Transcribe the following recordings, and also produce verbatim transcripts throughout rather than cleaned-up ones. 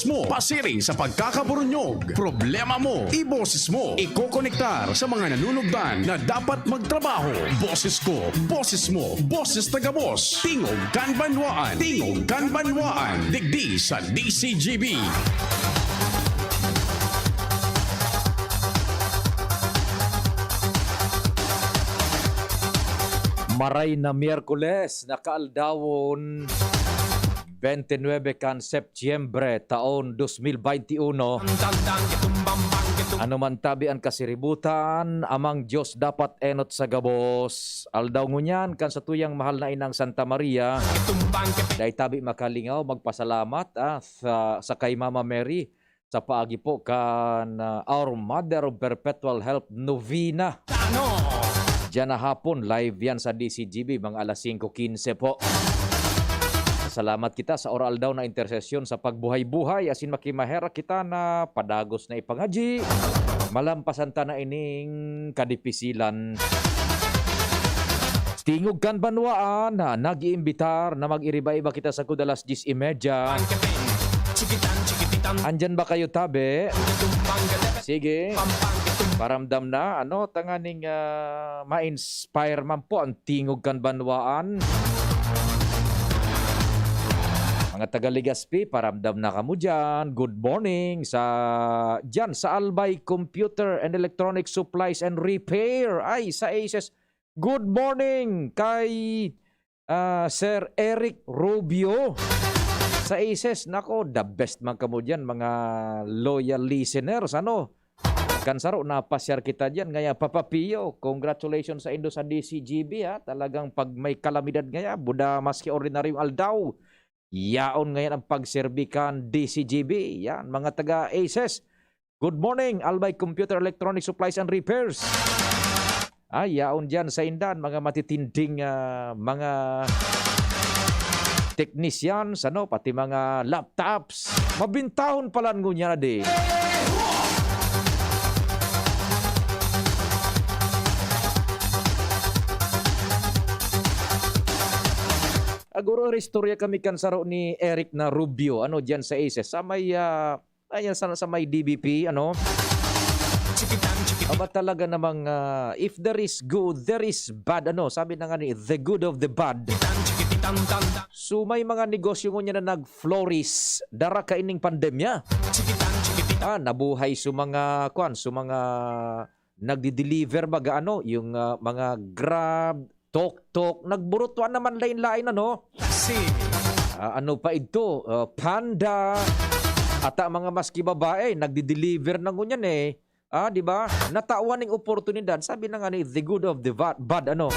mo, pasiring sa pagkakaburunyog, problema mo, iboses mo, ikokonektar sa mga nanunugdan na dapat magtrabaho. Boses ko, boses mo, boses taga-boss. Tingog kan Banwaan, Tingog kan Banwaan, digdi sa D C G B. Maray na Miyerkules, nakaaldawon, twenty-nine kan Setyembre, taon dos mil beinti uno. Ano man tabi an kasiributan, Amang Dios dapat enot sa gabos. Aldaw ngunyan kan satuyang mahal na inang Santa Maria, dai tabi makalingaw magpasalamat, ah, sa, sa kay Mama Mary, sa paagi po kan, ah, Our Mother of Perpetual Help Novena. Ano? Diyan na hapon, live yan sa D C G B, mga alas singko quince po. Salamat kita sa oral daw na intersesyon sa pagbuhay-buhay, asin makimaherak kita na padagos na ipangadyi, malampasan ta na ining kadipisilan. Tingog kan Banwaan, ah, nag-iimbitar na mag-iriba-iba kita sagkod alas dyes y media. Andyan ba kayo, tabi? Sige. Paramdam na, ano, tanganing, ah, ma-inspire man po ang Tingog kan Banwaan. Mga taga Legazpi, paramdam na kamo dyan. Good morning sa, dyan sa Albay Computer and Electronic Supplies and Repair. Ay, sa Aces. Good morning kay, ah, Sir Eric Rubio sa Aces. Nako, the best man kamo diyan, mga loyal listeners, ano? Kan saro, napasyar kita diyan, ngaya, Papa Pio, congratulations sa indo sa D C G B, ha? Talagang pag may kalamidad ngaya, buda maski ordinaryong aldaw, yaon ngayan ang pagserbi kan D C G B. Yan, mga taga Aces. Good morning, Albay Computer Electronic Supplies and Repairs. Ay, yaon diyan sa indan, mga matitinding, ah, mga technicians, ano, pati mga laptops. Mabintahon pala ngunyan na di. Aguro, istorya kami kan saro ni Eric na Rubio, ano, diyan sa Aces. Sa may, ah, ayan, sa, sa may D B P, ano? Aba, talaga namang, ah, if there is good, there is bad, ano? Sabi na nga ni, the good of the bad. So, may mga negosyo ngunyan na nag-flourish, dara kaining pandemya. Ah, nabuhay so mga, kwan, so mga nagdi-deliver baga, ano, yung, ah, mga Grab, Tok-tok, nagburutuan naman lain-lain, ano? Kasi Ah, ano pa idto? Ah, Panda, ata mga maski babae, nagdi-deliver na ngunyan eh. Ah, di ba? Natawan ning oportunidad, sabi na nga ni, the good of the va-, bad, ano?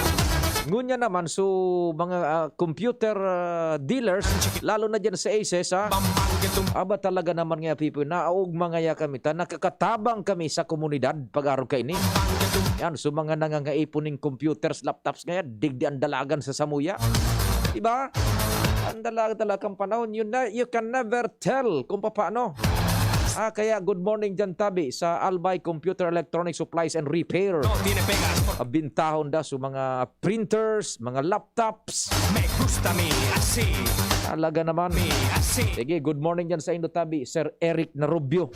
Ngunyan naman, so, mga, ah, computer, ah, dealers, lalo na dyan sa Aces, ha? Aba, talaga naman nga, people, naugma ngaya kami, ta, nakakatabang kami sa komunidad pag-arog kaini. Yan, so, mga nangangaipon ning computers, laptops ngaya, digdi ang dalagan sa samuya. Di ba? Ang dalagan talagang panahon, you ne-, you can never tell kung papaano. Ah, kaya good morning dyan, tabi, sa Albay Computer Electronic Supplies and Repair. Abintahon da sa mga printers, mga laptops. Me gusta mi así. Talaga naman. Mi así. Sige, good morning dyan sa indo, tabi, Sir Eric Narubio.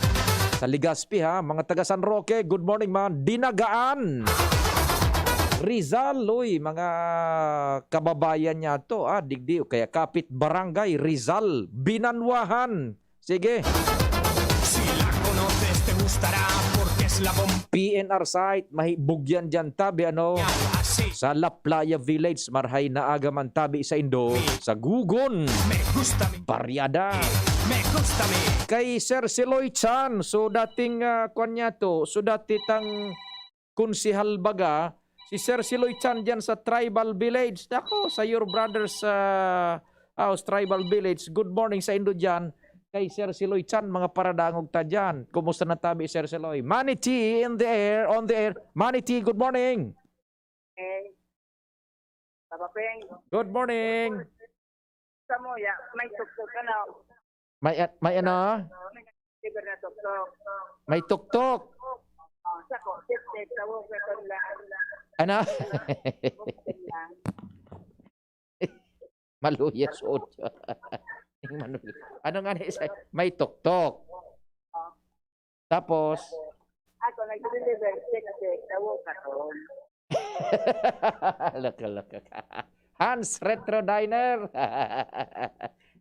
Sa Legazpi, ha? Mga taga San Roque, good morning, man. Dinagaan. Rizal, uy, mga kababayan niya to, ah, digdi, o kaya kapit barangay, Rizal, Binanwahan. Sige. Si la conoces, te gustará, porque es la bomba. P N R site, mahi-, bugyan dyan, tabi, ano? Así. Sa La Playa Village, marhay na aga man, tabi, sa indo, sa Gugon. Me gusta mi. Barriada. Me gusta mi. Kay Sir Siloy Chan, so dating, ah, kwan niya to, so dati tang konsehal baga, si Sir Siloy Chan dyan sa Tribal Village. Nako, sa your brothers, ah, ah, sa Tribal Village. Good morning sa indo dyan. Kay Sir Siloy Chan, mga paradangog ta dyan. Kumusta na tabi, Sir Siloy? Manny T in the air, on the air. Manny T, good morning. Eh, Papa Peng. Good morning. Sa mo, ya, may tuktok ka na. May, may ano? Liver na tuktok. May tuktok. Oh, sa ko, tip-tip, sa wo, sa lang. Ano? Maluya sa otso. Ano nga ni isa? May tuktok. Tapos? Ako, nag-deliver, check, check, dawo ka to. Laka, laka. Hans Retro Diner.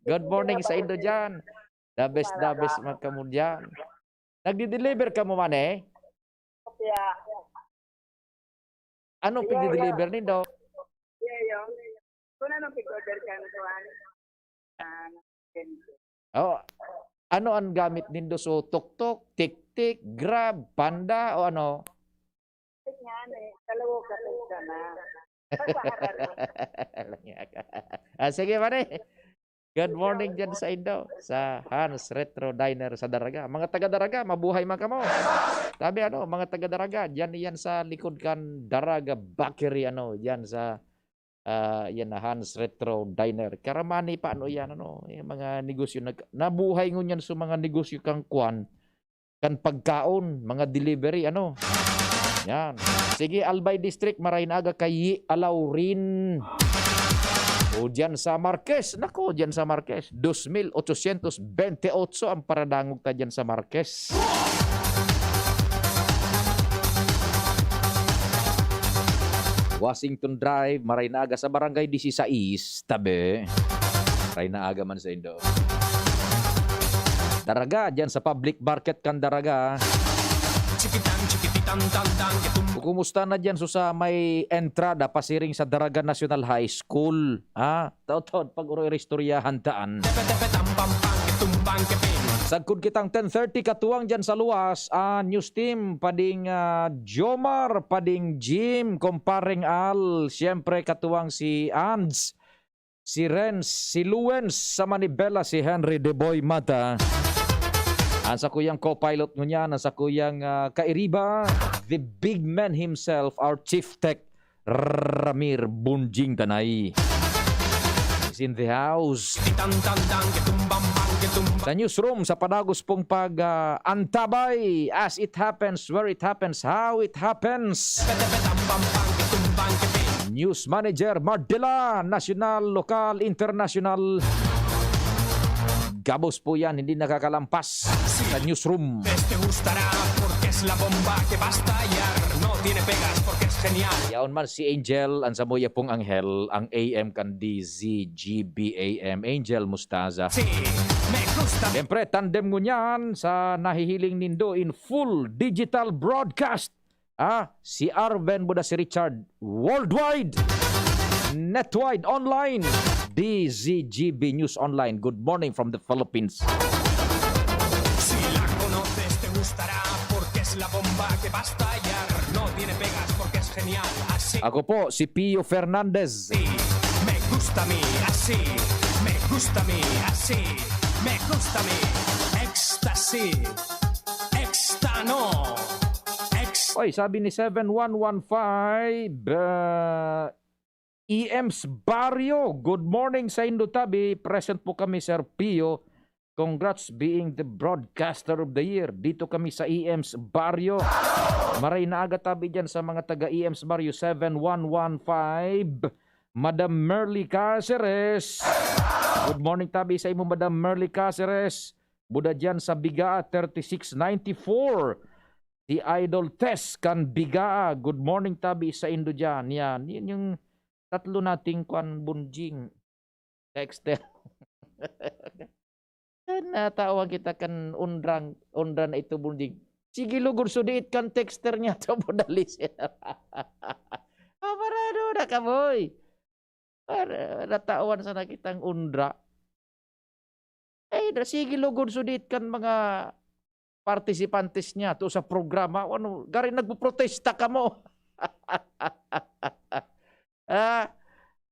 Good morning sa indo dyan. The best, the best man kamo dyan. Nagdi-deliver ka mo man eh? Yeah. Ano pigdi-deliver nindo? Yeah, yeah. Kung ano pig-order ka na kuwan. Ah, Oh, ano ang gamit nindo? So, tuktok, tiktik, Grab, Panda, o ano? Tig nga, eh. Kalawo ka, tig ka na. Basta hararo. Alang niya ka. Ah, sige, pare. Good morning dyan sa indo, sa Hans Retro Diner sa Daraga. Mga taga Daraga, mabuhay man kamo. Sabi ano, mga taga Daraga, dyan iyan sa likod kan Daraga Bakery, ano, dyan sa, ah, yan na Hans Retro Diner. Karamani pa, ano yan, ano, yung mga negosyo, nag-, nabuhay ngunyan sa mga negosyo kang kwan, kan pagkaon, mga delivery, ano. Yan. Sige, Albay District, maray na aga kay Alaurin. O dyan sa Marquez. Nako, dyan sa Marquez. Dos mil ochocientos bentiocho ang paradangog ta dyan sa Marquez. Washington Drive, maray na aga sa Barangay Disisais, tabi. Maray na aga man sa indo. Daraga, dyan sa public market kan Daraga. Kumusta na dyan so sa may entrada pasiring sa Daraga National High School? Ha? Taod-taod pag-oro-istoryahan taan. Sagkod kitang ten thirty, katuwang dyan sa luwas, ah, news team, pading, ah, Jomar, pading Jim, kompareng Al, siyempre katuwang si Ands, si Renz, si Luens, sa Manibela, si Henry De Boy Mata. Ang sakuyang co-pilot ngunyan, ang sakuyang, ah, kairiba, the big man himself, our chief tech, Ramir Bunjing Tanay is in the house. Sa newsroom, sa padagos pong pag, ah, antabay, as it happens, where it happens, how it happens. News Manager Mardela, nasyonal, lokal, internasyonal. Gabos po yan, hindi nakakalampas sa newsroom. Este gustará porque es la bomba que va a estallar. No tiene pegas porque es genial. Yaon man si Angel, ang samuya pong anghel, ang A M kan D Z G B A M. Angel Mustaza. Sí, me gusta. Siyempre, tandem ngunyan sa nahihiling nindo in full digital broadcast. Ah, si Arven Buda, si Richard, worldwide, netwide, online, D Z G B News Online. Good morning from the Philippines. Si la conoces, te gustará, porque es la bomba que va a estallar. No tiene pegas, porque es genial, así. Ako po, si Pio Fernandez. Sí, me gusta a mí, así. Me gusta a mí, así. Me gusta a mí. Ecstasy. Extano. Ex- Oy, sabi ni seven one one five, ah, E M's Barrio, "Good morning sa indo tabi. Present po kami, Sir Pio. Congrats being the broadcaster of the year." Dito kami sa E M's Barrio. Maray na aga tabi dyan sa mga taga E M's Barrio, seven one one five. Madam Merly Caceres. Good morning tabi sa imo, Madam Merly Caceres. Buda dyan sa Bigaa, thirty-six ninety-four. Si Idol Tess kan Bigaa. Good morning tabi sa indo dyan. Yan. Yun yung tatlo nating kwan, Bunjing. Texter. Natawan kita kan undrang, undra na ito, Bunjing. Sige, lugod, sudiit kan texter niya to, Buda Listener. Amarado na ka, boy. Para natawan sana kitang undra. Eh, na, sige, lugod, sudiit kan mga partisipantes niya to sa programa. Ano, gari nagpoprotesta kamo. Ah,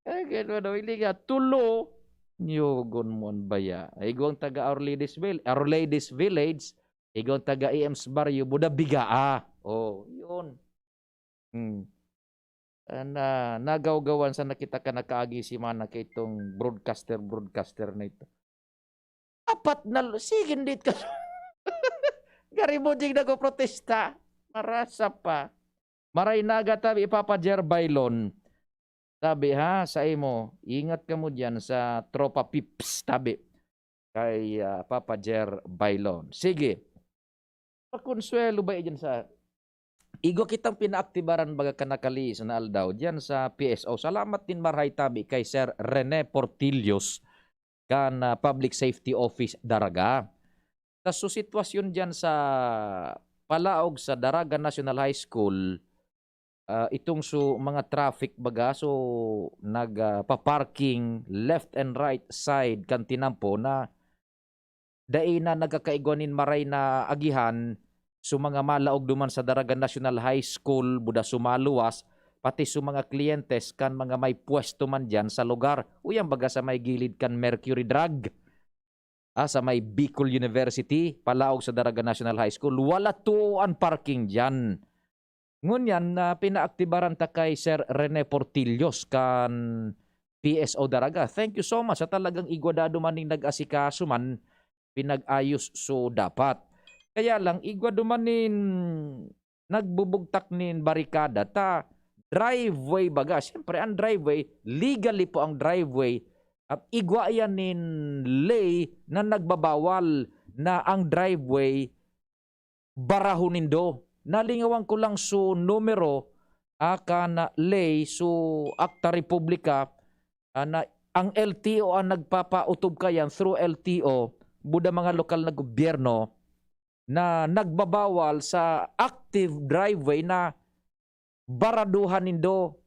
eh, ganun, ano, hindi nga, tulo, niyogon mo an baya. Igwang taga Our Ladies Vil-, Our Ladies Village, igwang taga E M's Barrio, Buda Bigaa. Oh, yun. Hmm. Ah, na, nagawgawan sana kita kan nakaagi si mana kaitong broadcaster, broadcaster na ito. Apat na lu-, sige, hindi ka. Gari mo ding nagpoprotesta. Marasa pa. Maray na aga tabi, Papa Jer Bailon. Tabi, ha, sa imo, ingat ka mo diyan sa Tropa Pips, tabi. kay, ah, Papa Jer Bailon. Sige. Pakonsuelo ba yan sa igwa kitang pinaaktibaran baga kan nakalihis na aldaw diyan sa P S O. Salamat din marahay tabi kay Sir Rene Portillos kan, ah, Public Safety Office Daraga. Ta su sitwasyon diyan sa palaog sa Daraga National High School, ah, itong su mga traffic baga, so nag, ah, pa-parking left and right side kan tinampo na dai na nagkakaigwa nin maray na agihan, su mga malaog duman sa Daraga National High School, buda su maluwas, pati su mga kliyentes kan mga may pwesto man diyan sa lugar. Uyan baga sa may gilid kan Mercury Drug, ah, sa may Bicol University, palaog sa Daraga National High School, wala tuo an parking diyan. Ngunyan na pinaaktibaran ta kay Sir Rene Portillos kan P S O Daraga. Thank you so much. Sa talagang igwa dado man ning nag-asikaso man, pinag-ayos so dapat. Kaya lang, igwa duman nin nagbubugtak nin barikada ta driveway baga. Siyempre, ang driveway, legally po ang driveway. At igwa yan nin ley na nagbabawal na ang driveway barahon nindo. Nalingawan ko lang su numero, ah, kan ley, su Akta Republika, ah, na ang L T O ang nagpapautob kayan through L T O, buda mga lokal na gobyerno, na nagbabawal sa active driveway na baraduhan nindo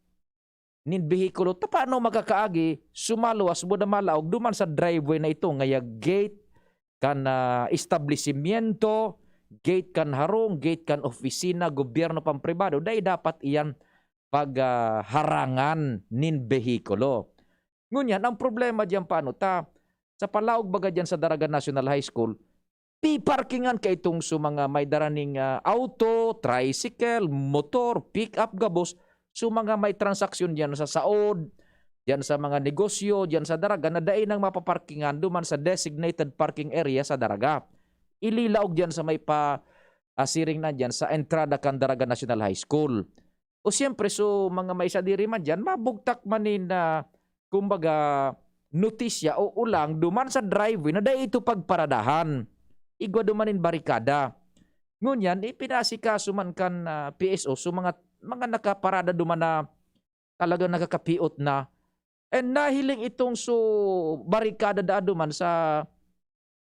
nin behikulo. Ta paano makakaagi, sumaluwas buda malaog duman sa driveway na ito, ngaya gate kan, ah, establisimyento, gate kan harong, gate kan opisina, gobyerno, pampribado, dai dapat iyan pag, ah, harangan nin behikulo. Ngunyan, ang problema diyan paano ta, sa palaog baga diyan sa Daraga National High School, piparkingan kaitong su mga may dara ning, ah, auto, tricycle, motor, pick-up, gabos, su mga may transaksyon diyan sa saod, diyan sa mga negosyo, diyan sa Daraga na dai nang mapaparkingan duman sa designated parking area sa Daraga. Ililaog diyan sa may pa, ah, siring na diyan sa entrada kan Daraga National High School. O siyempre, so, mga may sadiri man diyan, mabugtak man nin, ah, kumbaga, notisya o ulang duman sa driveway na dai ito pagparadahan. Igwa duman nin barikada. Ngunyan, ipinasikaso man kan, ah, P S O, so mga, mga nakaparada duman na talagang nakakapiot na. And nahiling itong so barikada daa duman sa,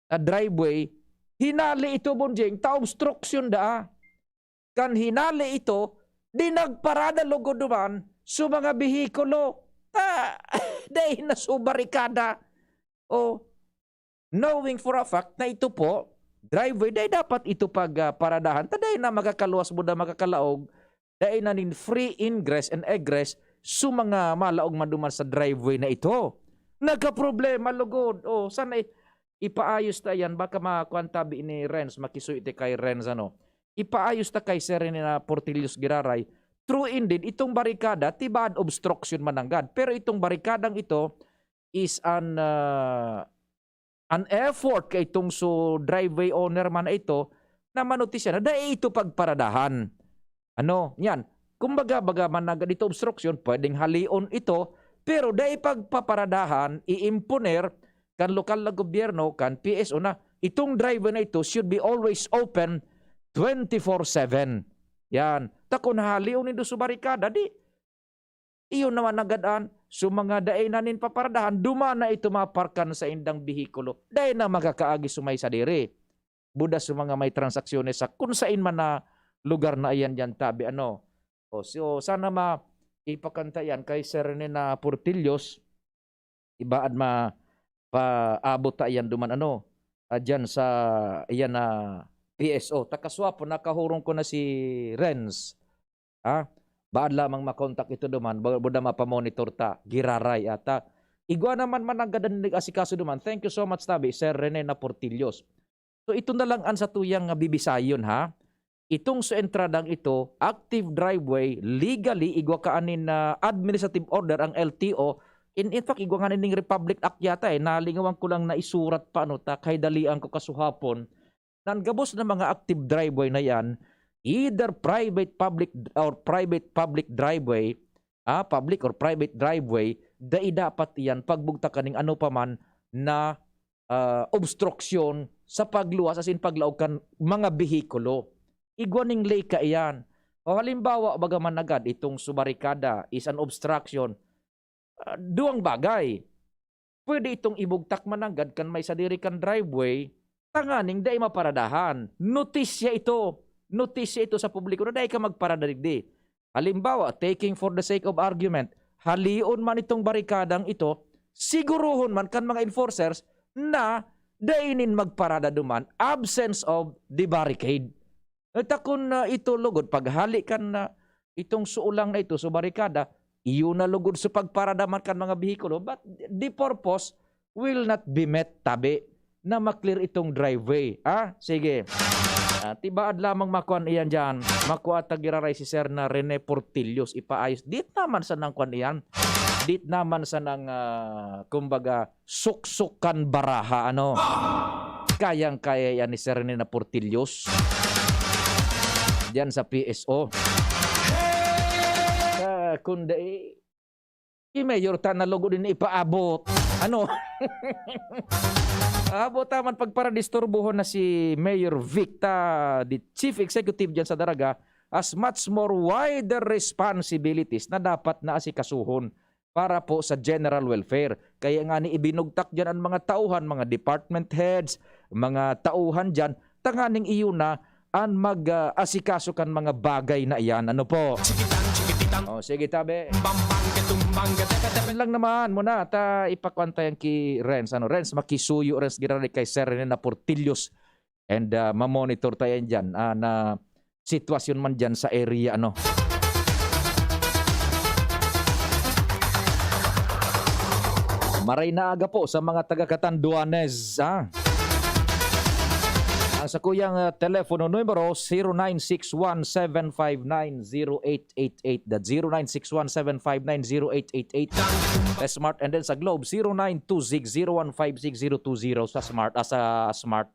sa driveway, hinali ito, Bonjeng, ta obstruction daa. Kan hinali ito, di nagparada lugod duman so mga behikulo. Ta, dai na so barikada. O, knowing for a fact na ito po, driveway, dai dapat ito pag, ah, paradahan. Ta dai na makakaluwas buda makakalaog, dai na nin free ingress and egress so mga malaog man duman sa driveway na ito. Nagkaproblema lugod. O, sana i-, ipaayos ta yan. Baka makuan tabi ni Renz, makisuy ti kay Renz, ano. Ipaayos ta kay Sir Rene na Portillos Giraray. True indeed, itong barikada, ti bad obstruction mananggad. Pero itong barikadang ito is an, ah, an effort kay itong so driveway owner man na ito na manotisya na dai ito pagparadahan. Ano, yan. Kumbaga, baga mananggad ito obstruction, pwedeng halion ito, pero dai pagpaparadahan, iimponer kan lokal na gobyerno, kan P S O na itong driveway na ito should be always open twenty-four seven. Yan. Ta kun halion nindo so barikada, di, iyo naman nagadan. So, mga dai na nin paparadahan, duman na ito maparkan sa indang behikulo. Dai na makakaagi so may sadiri. Buda so mga may transaksyones sa kun sain man na lugar na iyan diyan tabi, ano. O, so, sana ma-, ipakanta yan kay Sir Rene na Portillos. Ibaad ma-, paabot ta iyan duman, ano, ah, diyan sa iyan na P S O. Ta kaswapo, nakahurong ko na si Renz. Ha? Baad lamang makontak ito duman, bu-, buda mapamonitor ta, giraray ata. Igwa naman mananggad an nag-asikaso duman. Thank you so much, tabi, Sir Rene na Portillos. So, ito na lang an satuyang, ah, bibisayon, ha? Itong sa entradang ito, active driveway, legally, igwa ka anin na administrative order ang L T O. In, in fact, igwa nga ning Republic Act yata, eh. Nalingawan ko lang na isurat pa, ano, ta, kay dalian ko kasuhapon. Nan gabos na mga active driveway na yan, either private public or private public driveway, ah, public or private driveway, dai dapat iyan pagbugtakan ning ano pa man na ah, obstruksyon sa pagluwas, as in paglaog kan mga behikulo. Igwa ning ley kaiyan. O halimbawa, baga managad itong subarikada is an obstruction, ah, duwang bagay. Pwede itong ibugtak mananggad kan may sadiri kan driveway, tanganing dai maparadahan. Notisya ito. Notisya ito sa publiko na dai ka magparada digdi. Halimbawa, taking for the sake of argument, halion man itong barikadang ito, siguruhon man kan mga enforcers na dai nin magparada duman, absence of the barricade. At kun, ah, ito lugod, paghali kan, ah, itong suulang na ito sa barikada, iyo na lugod sa pagparada man kan mga behikulo, but the purpose will not be met, tabi, na maklear itong driveway. Ah, sige. Ah, tibaad lamang makuan iyan diyan. Makua ta giraray si Sir na Rene Portillos, ipaayos. Dit naman sa nang kuan iyan. Dit naman sa nang, ah, kumbaga, suksukan baraha, ano? Kayang-kaya yan ni Sir Rene na Portillos. Diyan sa P S O. Ah, kundi, i-mayor ta na lugod din ipaabot. Ano? Abot naman pagparadisturbuhon na si Mayor Vic ta, the chief executive dyan sa Daraga, as much more wider responsibilities na dapat na asikasuhon para po sa general welfare. Kaya nga ni ibinugtak dyan ang mga tauhan, mga department heads, mga tauhan dyan, tanganing iyo na an mag, ah, asikaso kan mga bagay na iyan. Ano po? Chikitan, chikipitan. Oh, sige, tabi. Bambang, katumbang, gatagata. Lang naman muna, ta ipakuan tayo ki Renz. Ano, Renz, makisuyo, Renz, giraray kay Sir Rene na Portillos. And, ah, mamonitor tayo dyan, ah, na sitwasyon man dyan sa area, ano. Maray na aga po sa mga taga Catanduanes, ha? Ang sakuyang, ah, telepono numero, zero nine six one seven five nine zero eight eight eight. That's zero nine six one seven five nine zero eight eight eight. Sa Smart, and then sa Globe, zero nine two six zero one five six zero two zero sa Smart, ah, sa Smart.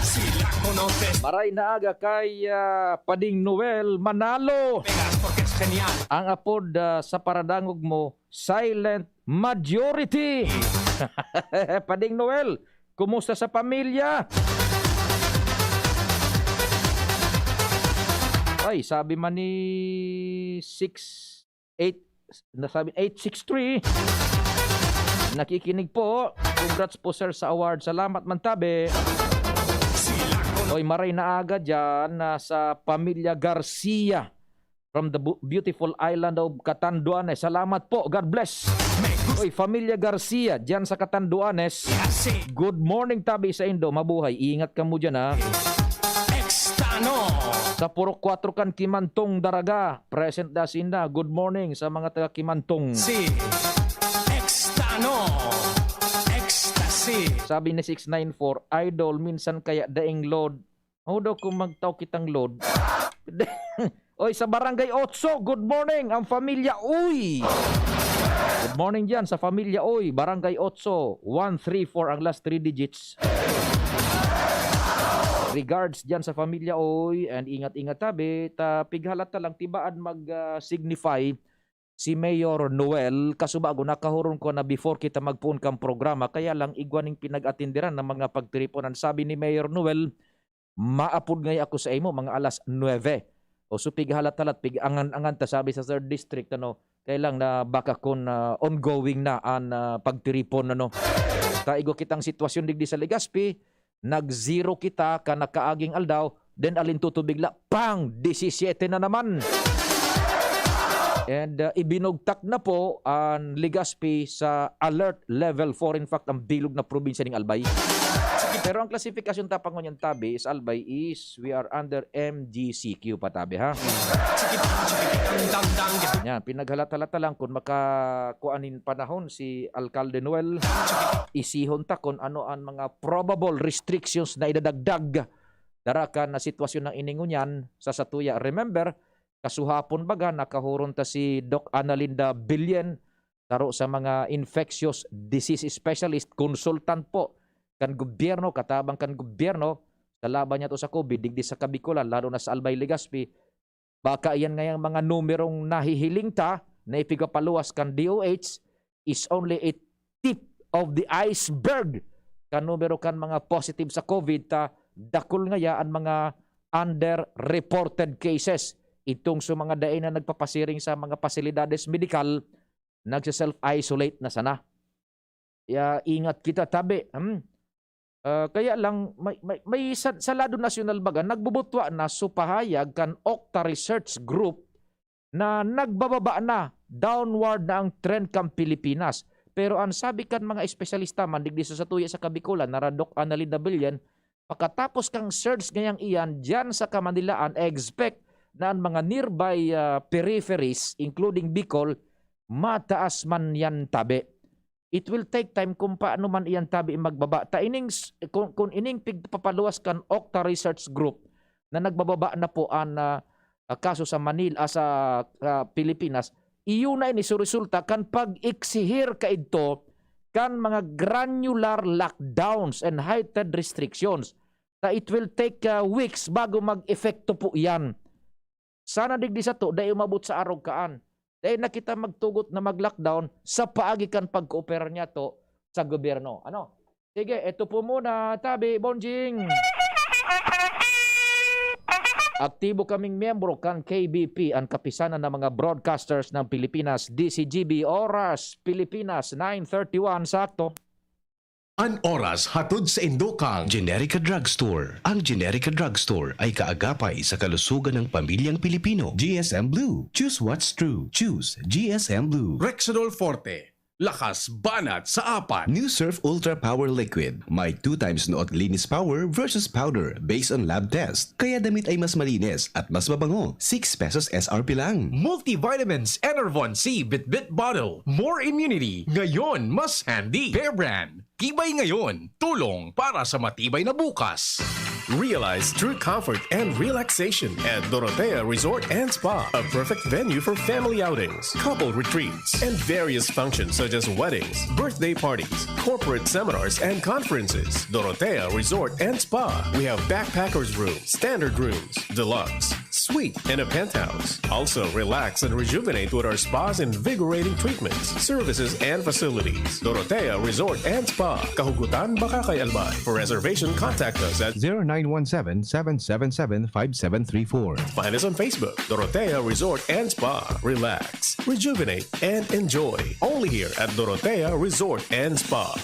Sila Conotes. Maray na aga kay, ah, Pading Noel Manalo. Vegas, porque es genial. Ang apod, ah, sa paradangog mo, silent majority. Pading Noel, kumusta sa pamilya? Ay, sabi man ni six eight, nasabi, eight six three. Nakikinig po. Congrats po, sir, sa award. Salamat man, tabi. Oy, maray na aga dyan, ah, sa pamilya Garcia from the bu-, beautiful island of Catanduanes. Salamat po. God bless. Oy, Familia Garcia, dyan sa Catanduanes. Good morning, tabi, sa indo. Mabuhay. Ingat kamo dyan, ha. Extano. Sa Purok Kuwatro kan Kimantong, Daraga. Present da sinda. Good morning sa mga taga Kimantong. Si Extano. Ecstasy. Sabi ni six nine four, "Idol, minsan kaya daing load." Ano daw kung magtao kitang load? Oy, sa Barangay Otso, good morning, ang Familia Uy. Good morning diyan sa Familia Uy, Barangay Otso, one three four ang last three digits. Regards diyan sa Familia Uy, and ingat-ingat tabi, ta pighalat ta lang, tibaad mag, ah, signify si Mayor Noel. Kasubago, nakahuron ko na before kita magpoon kang programa, kaya lang igwa ning pinag-atindiran ng mga pagtiriponan. Sabi ni Mayor Noel, "Maapod ngay ako sa imo, mga alas nuebe." O so, pighalat-halat, pig-angan-angan ta, sabi sa third district, ano, kaya lang na baka kun, ah, ongoing na an, ah, pagtiripon, ano. Ta igwa kitang sitwasyon digdi sa Legazpi, nag-zero kita kan nakaaging aldaw, then alin to bigla, pang! Disisiete na naman. And, uh, ibinugtak na po ang Legazpi sa alert level four. In fact, ang bilog na probinsya ning Albay. Pero ang klasifikasyon ta pa ngunyan, tabi, is Albay is we are under M G C Q pa, tabi, ha? Yan, pinaghalat-halat ta lang kung makakuha nin panahon si Alkalde Noel. Isihon ta kung ano ang mga probable restrictions na idadagdag dara kan sitwasyon na ini ngunyan sa satuya. Remember, kasuhapon baga, nakahuron ta si Doc Analinda Billen, saro sa mga infectious disease specialist, consultant po kan gobyerno, katabang kan gobyerno, sa laban niya to sa COVID, digdi sa Kabikolan, lalo na sa Albay, Legazpi. Baka iyan ngayang mga numerong nahihiling ta, na ipigpapaluwas kan D O H is only a tip of the iceberg kan numero kan mga positive sa COVID, ta dakul ngaya an mga underreported cases. Itong sa mga dai na nagpapasiring sa mga pasilidades medikal, nagse-self-isolate na sana. Ya, ingat kita, tabi. Hmm. Ah, kaya lang, may, may, may sa, sa lado nasyonal baga, nagbubutwa na so pahayag kan Okta Research Group na nagbababa na, downward na ang trend kan Pilipinas. Pero ang sabi kan mga espesyalista man digdi sa satuya sa Kabikolan, na Doc Annalyn Dabillan, pakatapos kang surge ngayang iyan, diyan sa Kamanilaan, expect na ang mga nearby, ah, peripheries, including Bicol, mataas man yan, tabi. It will take time kung paano man iyan, tabi, magbaba. Ta ining s-, kung, kung ining pigpapaluwas kan Okta Research Group na nagbababa na po an, ah, ah, kaso sa Manila, ah, sa, ah, Pilipinas, iyo na ini so resulta kan pag-eksihir kaidto kan mga granular lockdowns and heightened restrictions. Ta it will take, ah, weeks bago mag-epekto po iyan. Sana digdi sato, dai umabot sa arog kaan. Dai na kita magtugot na mag-lockdown sa paagi kan pagkooperar niyato sa gobyerno. Ano? Sige, ito po muna, tabi, Bonjing. Aktibo kaming miyembro kan K B P, ang Kapisanan ng mga Broadcasters ng Pilipinas, D C G B, oras, Pilipinas, nine thirty-one, sakto. An oras hatod sa indo kan Generica Drugstore. Ang Generica Drugstore ay kaagapay sa kalusugan ng pamilyang Pilipino. G S M Blue. Choose what's true. Choose G S M Blue. Rexidol Forte. Lakas banat sa apat. New Surf Ultra Power Liquid. May two times not linis power versus powder based on lab test. Kaya damit ay mas malinis at mas mabango. Six pesos S R P lang. Multivitamins Enervon C Bitbit Bottle. More immunity. Ngayon, mas handy. Bear Brand. Tibay ngayon, tulong para sa matibay na bukas. Realize true comfort and relaxation at Dorotea Resort and Spa, a perfect venue for family outings, couple retreats, and various functions such as weddings, birthday parties, corporate seminars, and conferences. Dorotea Resort and Spa. We have backpackers room, standard rooms, deluxe, suite, and a penthouse. Also, relax and rejuvenate with our spa's invigorating treatments, services, and facilities. Dorotea Resort and Spa, Kahugutan, Bacacay, Albay. For reservation, contact us at zero nine one seven, seven seven seven, five seven three four. Find us on Facebook, Dorotea Resort and Spa. Relax, rejuvenate, and enjoy. Only here at Dorotea Resort and Spa.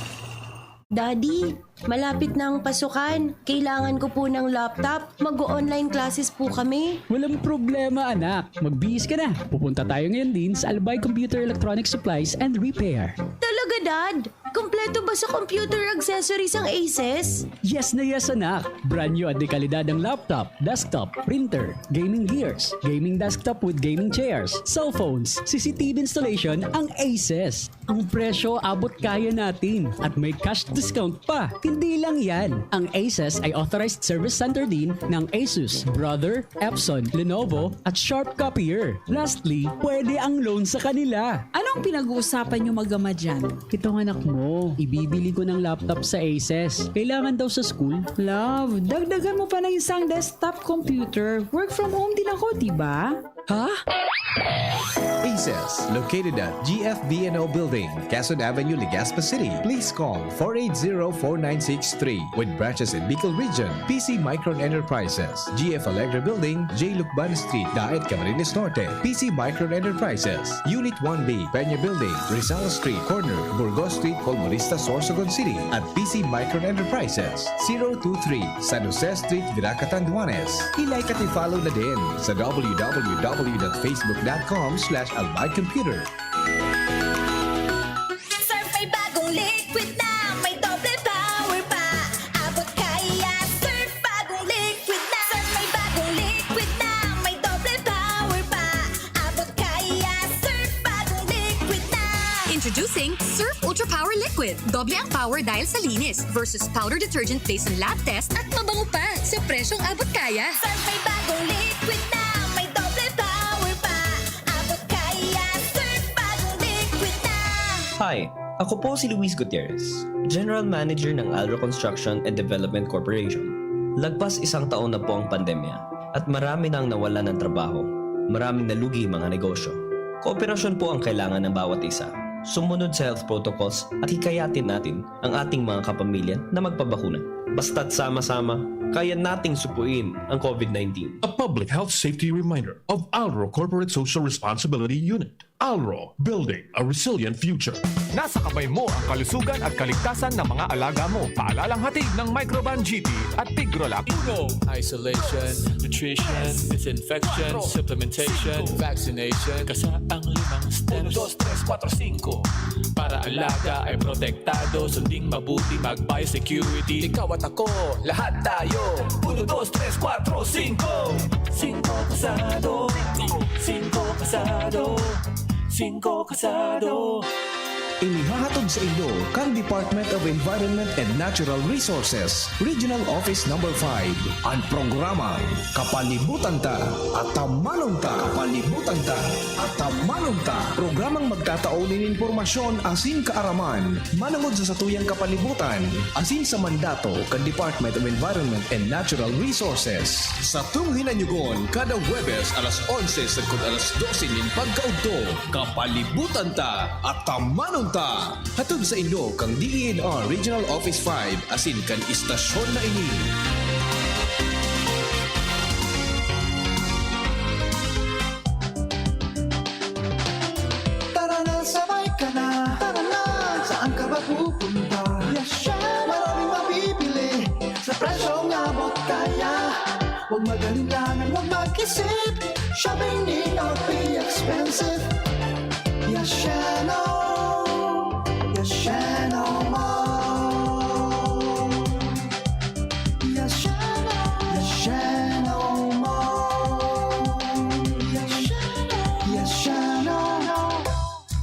Daddy, malapit na ang pasukan. Kailangan ko po ng laptop. Mag-o-online classes po kami. Walang problema, anak. Magbihis ka na. Pupunta tayo ngayon din sa Albay Computer Electronic Supplies and Repair. Talaga, Dad? Kompleto ba sa computer accessories ang Aces? Yes na yes, anak. Brand new at de kalidad ang laptop, desktop, printer, gaming gears, gaming desktop with gaming chairs, cellphones, C C T V installation ang Aces. Ang presyo, abot kaya natin at may cash discount pa. Hindi lang yan, ang Aces ay authorized service center din ng Asus, Brother, Epson, Lenovo, at Sharp Copier. Lastly, pwede ang loan sa kanila. Anong pinag-uusapan niyo mag-ama dyan? Itong anak mo, ibibili ko ng laptop sa Aces. Kailangan daw sa school. Love, dagdagan mo pa ng isang desktop computer. Work from home din ako, di ba? Ha? Aces, located at G F V N O Building, Quezon Avenue, Legazpi City. Please call four eight zero, four nine six three. With branches in Bicol Region, P C Micron Enterprises, G F Allegra Building, J Lucban Street, Daet, Camarines Norte. P C Micron Enterprises, Unit one B, Peña Building, Rizal Street, corner Burgos Street, Colmonista, Sorsogon City, at P C Micron Enterprises, zero two three, San Jose Street, Virac, Catanduanes. I-like at i-follow na din sa w w w dot facebook dot com slash albay computer. Surf may bagong liquid na, may doble power pa. Abot kaya, Surf bagong liquid na. Surf may bagong liquid na, may doble power pa. Abot kaya, Surf bagong liquid na. Introducing Surf Ultra Power Liquid. Doble ang power dahil sa linis versus powder detergent based on lab test at mabango pa sa presyong abot kaya. Surf may bagong liquid na, may doble power pa. Abot kaya, Surf bagong liquid na. Hi, ako po si Luis Gutierrez, General Manager ng Alro Construction and Development Corporation. Lagpas isang taon na po ang pandemya at marami nang nawalan ng trabaho. Maraming nalugi mga negosyo. Kooperasyon po ang kailangan ng bawat isa. Sumunod sa health protocols at hikayatin natin ang ating mga kapamilya na magpabakuna. Basta't sama-sama, kaya nating supuin ang COVID nineteen. A public health safety reminder of Alro Corporate Social Responsibility Unit. Alro, building a resilient future. Nasa kamay mo ang kalusugan at kaligtasan ng mga alaga mo. Paalalang hatid ng Microban G P at Tigrolac. Uno, isolation, nutrition, disinfection, supplementation, vaccination. Kasaang limang steps. Uno, dos, tres, kuwatro, singko. Para alaga ay protektado, sunding mabuti, mag-biosecurity. Ikaw at ako, lahat tayo. Uno, dos, tres, kuwatro, singko. Singko kasado. Singko kasado. Singko kasado. Inihahatod sa inyo kan Department of Environment and Natural Resources, Regional Office Number five, an programang Kapalibutan Ta, Atamanon Ta. Kapalibutan Ta, Atamanon Ta. Programang magtatao nin impormasyon asin kaaraman manongod sa satuyang kapalibutan asin sa mandato kan Department of Environment and Natural Resources. Satong hinanyugon kada Huwebes alas onse sagkod alas dose nin pagkaudto. Kapalibutan Ta, Atamanon Ta. Hatod sa inyo kan D E N R Regional Office five asin kan istasyon na ini. Tara na, sabay ka na. Tara na, saan ka ba pupunta? Yasha! Maraming mabibili sa presyong abot kaya. Huwag mag-alinlangan, huwag mag-isip. Shopping need not be expensive. Yashano, Yashano Mall. Yashano, Yashano Mall. Yashano, Yashano.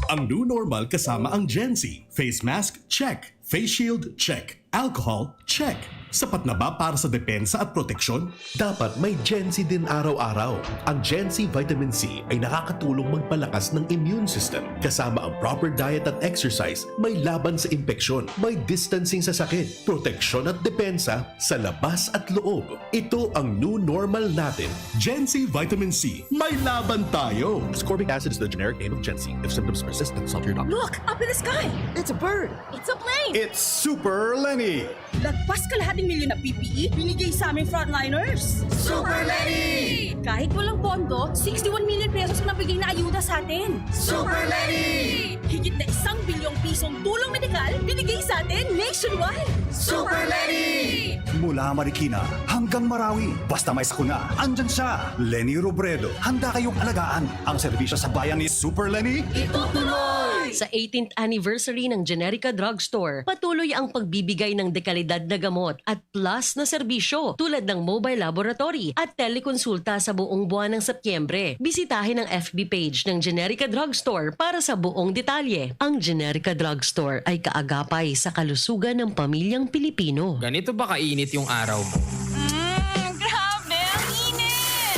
Ang new normal kasama ang Gen Z. Face mask, check. Face shield, check. Alcohol, check. Sapat na ba para sa depensa at proteksyon? Dapat may Gen Z din araw-araw. Ang Gen Z Vitamin C ay nakakatulong magpalakas ng immune system. Kasama ang proper diet at exercise, may laban sa impeksyon, may distancing sa sakit, proteksyon at depensa sa labas at loob. Ito ang new normal natin. Gen Z Vitamin C, may laban tayo! Ascorbic acid is the generic name of Gen Z. If symptoms persist, consult your doctor. Look! Up in the sky! It's a bird! It's a plane! It's Super Lenny! Lagpas kalahating milyon na P P E, binigay sa aming frontliners! Super Lenny! Kahit walang pondo, sixty-one million pesos ang nabigay na ayuda sa atin! Super Lenny! Higit na isang bilyong pisong tulong medikal binigay sa atin nationwide! Super Lenny! Mula Marikina hanggang Marawi, basta may sakuna, andyan siya! Lenny Robredo, handa kayong alagaan. Ang serbisyo sa bayan ni Super Lenny. Itutuloy! Sa eighteenth anniversary ng Generica Drugstore, patuloy ang pagbibigay ng dekalidad na gamot at plus na serbisyo tulad ng mobile laboratory at telekonsulta sa buong buwan ng Setyembre. Bisitahin ang F B page ng Generica Drugstore para sa buong detalye. Ang Generica Drugstore ay kaagapay sa kalusugan ng pamilyang Pilipino. Ganito ba kainit yung araw mo? Mm, grabe, ang init!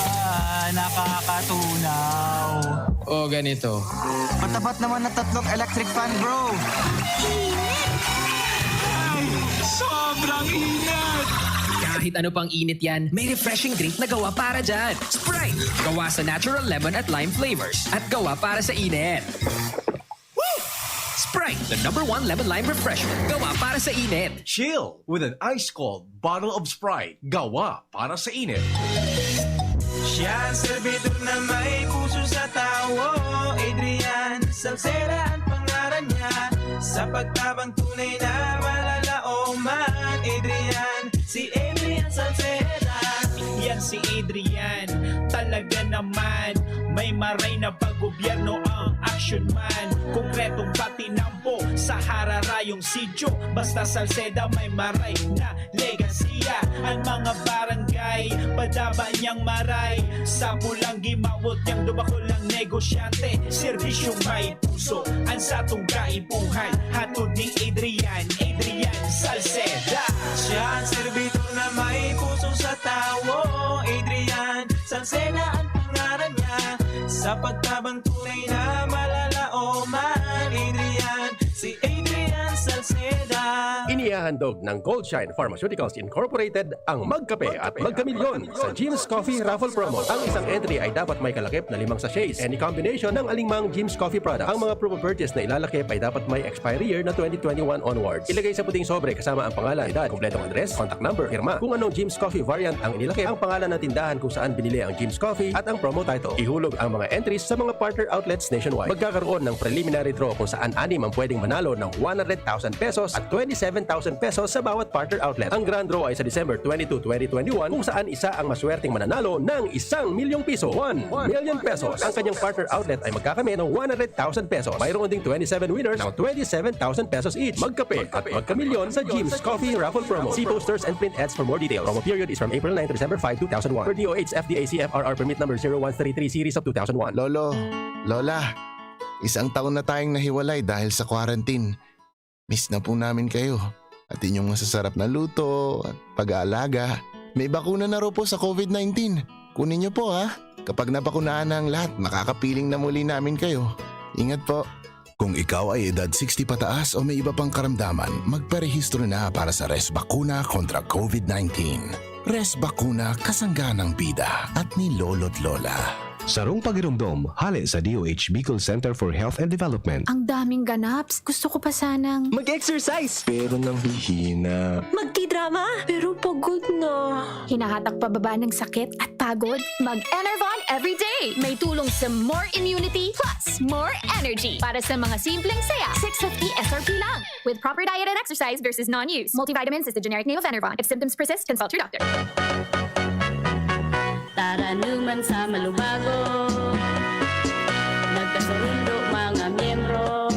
Ah, nakakatunaw. O ganito. Matapat naman na tatlong electric fan, bro. Ay, sobrang init! Kahit ano pang init yan, may refreshing drink na gawa para dyan. Sprite! Gawa sa natural lemon at lime flavors. At gawa para sa init. Woo! Sprite, the number one lemon lime refreshment. Gawa para sa init. Chill with an ice cold bottle of Sprite. Gawa para sa init. Siya ang servidor na may puso sa tawo. Adrian Salceda ang pangaran niya. Sa pagtabang tunay na malalaoman. Adrian, si Adrian Salceda. Yan si Adrian, talaga naman. May maray na pag-gobyerno ang action man. Konkretong patinampo sa hararayong sityo. Basta Salceda may maray na legasiya. Ang mga barangay, padaba niyang maray. Sa pulang gimawot niyang dubakol ang negosyante. Serbisyong may puso, ang satong kaipuhan. Hatod ni Adrian, Adrian Salceda. Siya ang servidor na may puso sa tawo. Adrian Salceda ang pangaran niya. Sa pagtabang tunay na malalaoman. Adrian, si Adrian Salceda. Ini Ihahandog ng Goldshine Pharmaceuticals Incorporated ang Magkape at Magkamilyon sa Jim's Coffee Raffle Promo. Ang isang entry ay dapat may kalakip na limang sachets. Any combination ng alingmang Jim's Coffee product. Ang mga proof of purchase na ilalakip ay dapat may expiry year na twenty twenty-one onwards. Ilagay sa puting sobre kasama ang pangalan, edad, kompletong address, contact number, pirma. Kung anong Jim's Coffee variant ang inilakip, ang pangalan ng tindahan kung saan binili ang Jim's Coffee at ang promo title. Ihulog ang mga entries sa mga partner outlets nationwide. Magkakaroon ng preliminary draw kung saan anim ang pwedeng manalo ng one hundred thousand pesos at twenty-seven thousand pesos sa bawat partner outlet. Ang grand draw ay sa December twenty-two, twenty twenty-one, kung saan isa ang maswerteng mananalo ng isang milyong piso, one million pesos. Ang kanyang partner outlet ay magkakamit ng one hundred thousand pesos. Mayroon ding twenty-seven winners ng twenty-seven thousand pesos each. Magkape at magkamilyon sa Jim's Coffee Raffle Promo. See posters and print ads for more details. Promo period is from April nine to December five, two thousand one. Per D O H F D A C F R R permit number zero one three three series of two thousand one. Lolo, Lola, isang taon na tayong nahiwalay dahil sa quarantine. Miss na po namin kayo. At inyong masasarap na luto at pag-aalaga. May bakuna na raw po sa covid nineteen. Kunin niyo po, ha? Kapag nabakunahan na ang lahat, makakapiling na muli namin kayo. Ingat po. Kung ikaw ay edad sixty pataas o may iba pang karamdaman, magparehistro na para sa Res Bakuna kontra covid nineteen. Res Bakuna, kasangga ng bida at ni lolo't lola. Sarong pagiromdom, hale sa D O H Bicol Center for Health and Development. Ang daming ganaps. Gusto ko pa sanang Mag-exercise! Pero nanghihina. Magtidrama! Pero pagod na. Hinahatak pababa ng sakit at pagod. Mag-Enervon everyday! May tulong sa more immunity plus more energy. Para sa mga simpleng saya, six fifty S R P lang. With proper diet and exercise versus non-use. Multivitamins is the generic name of Enervon. If symptoms persist, consult your doctor. Taranuman sa Malubago, nagkasurundo mga miyembro.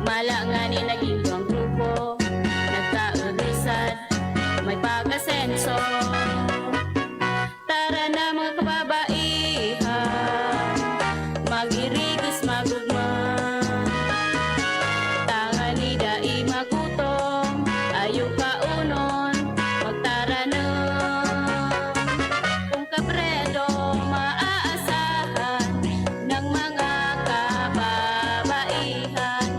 Mala ngani naging duwang grupo, nagkaurisan, may pag-asenso. Tara na, mga kababaihan, mag-irigos, mag-ugma. Tangani dai magutom, ayo kaonon, magtaranom. Kung kabredo maaasahan ng mga kababaihan,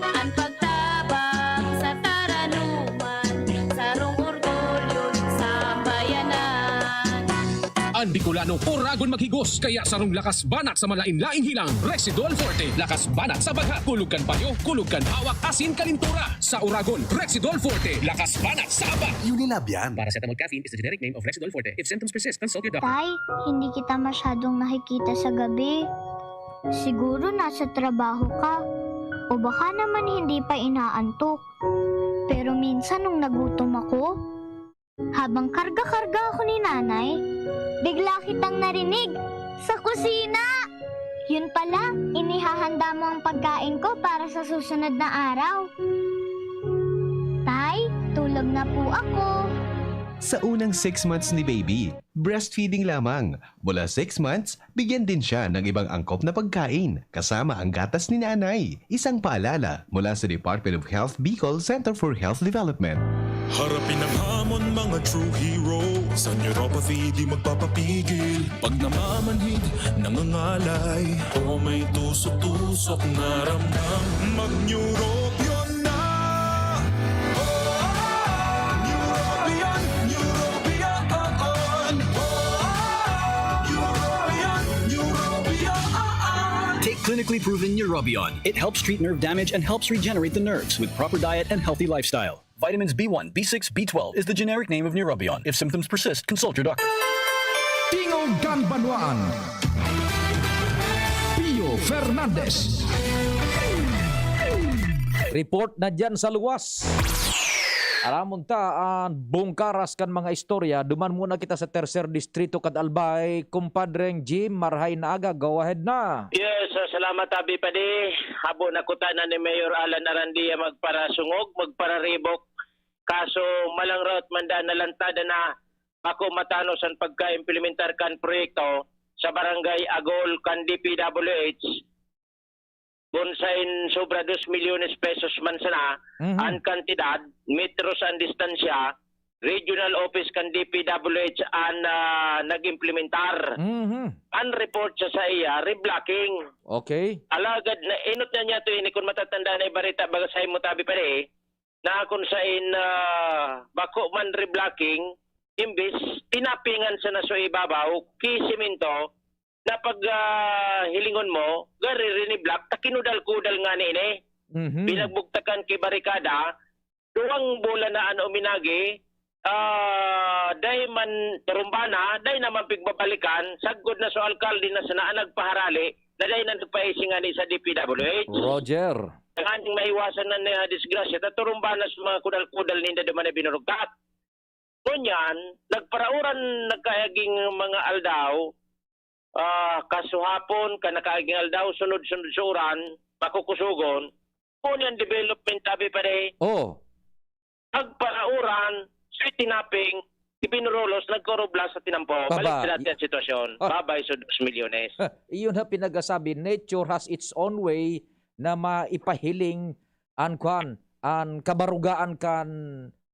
an pagtabang sa taranuman, sarong orgulyo nin sambayanan. An Bicolano, oragon maghigos, kaya sarong lakas banat sa malain-laing hilang. Rexidol Forte, lakas banat sa bagha, kulog kan panyo, kulog kan hawak, asin kalintura. Sa oragon, Rexidol Forte, lakas banat sa aba. Unilab yan. Paracetamol caffeine is the generic name of Rexidol Forte. If symptoms persist, consult your doctor. Tay, hindi kita masyadong nakikita sa gabi. Siguro nasa trabaho ka. O baka naman hindi pa inaantok. Pero minsan nung nagutom ako, habang karga-karga ako ni Nanay, bigla kitang narinig sa kusina. Yun pala, inihahanda mo ang pagkain ko para sa susunod na araw. Tay, tulog na po ako. Sa unang six months ni baby, breastfeeding lamang. Mula six months, bigyan din siya ng ibang angkop na pagkain, kasama ang gatas ni nanay. Isang paalala mula sa Department of Health Bicol Center for Health Development. Harapin ang hamon, mga true heroes. Sa neuropathy, di magpapapigil. Pag namamanhid, nangangalay, o may tusok-tusok na ramdam, mag-Neurobion na! Neurobion, Neurobion, Neurobion, Neurobion. Take clinically proven Neurobion. It helps treat nerve damage and helps regenerate the nerves with proper diet and healthy lifestyle. Vitamins B one, B six, B twelve is the generic name of Neurobion. If symptoms persist, consult your doctor. Tingog kan Banwaan. Pio Fernandez. Report na dyan sa luwas. Aramon ta an bungkaras kan mga istorya. Duman muna kita sa Tercer Distrito, Cad Albay. Kumpadreng Jim, marahay na aga. Go ahead na. Yes, ah, salamat, Abi Padi. Habo na kutana ni Mayor Alan Arandia magparasungog, magpararibok. Kaso malangrot man daan na lantada na bako matanos an pagka-implementar kan proyekto sa Barangay Agol kan D P W H. Bonsain sobra dos milyones pesos man sana Mhm. an kantidad, metros an distansya, regional office kan D P W H an, ah, nag-implementar. Mhm. An report sa saiya, reblocking. Okay. Alagad na inot na niya to ini, kung matatanda na ibarita, baga sa imo tabi pa rin, na kung sain, ah, bako man reblocking, imbis tinapingan sana sa ibabaw, ki semento, na pag, ah, hilingon mo, gari riniblock, ta kinudal-kudal nga ni ini. Mhm. Pinagbugtakan ki barikada, duwang bulan na an uminagi, ah, dai man turumbana, dai naman pigbabalikan, sagkod na so alkalde na sana an nagpaharali, na dai na nagpaisi ngani sa D P W H. Roger. Tanganing maiwasan na na disgrasya, ta turumbana sa mga kudal-kudal ninda duman na binurugtak. Ngunyan, nagparauran nagkaaging mga aldaw, ah, kasuhapon, kan nakaaging aldaw, sunod-sunod sa uran, makukusogon. Ngunyan, development, tabi pa rin. Oh. Nagparauran, sweet tinaping, ibinurolos, nagkorobla sa tinampo. Baba. Balik sa dati ang sitwasyon. Ah. Babay sa dos milyones. Iyon na pinagasabi, nature has its own way na maipahiling an kwan, an kabarugaan kan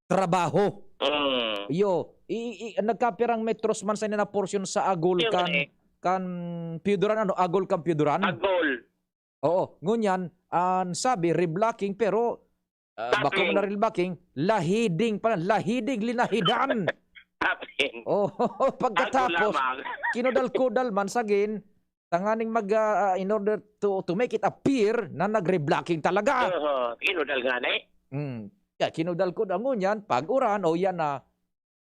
trabaho. Mm. Iyo, i, i, nagkapirang metros man sa na portion sa agul Iyo kan, nga eh. kan Piyuduran, ano, agul kan Piyuduran? Agul. Oo, ngunyan, an sabi, reblocking, pero, ah, Tapping. bako na reblocking, lahiding pala, lahiding, linahidan. Tapping. Oh, pagkatapos, Agul lamang. kinudal-kudal man, sagin, tanganing mag, ah, ah, in order to, to make it appear na nag-reblocking talaga. Oo, kinudal nga na eh. Hmm. Kaya kinudal-kudal, ngunyan, pag uran, o yan na,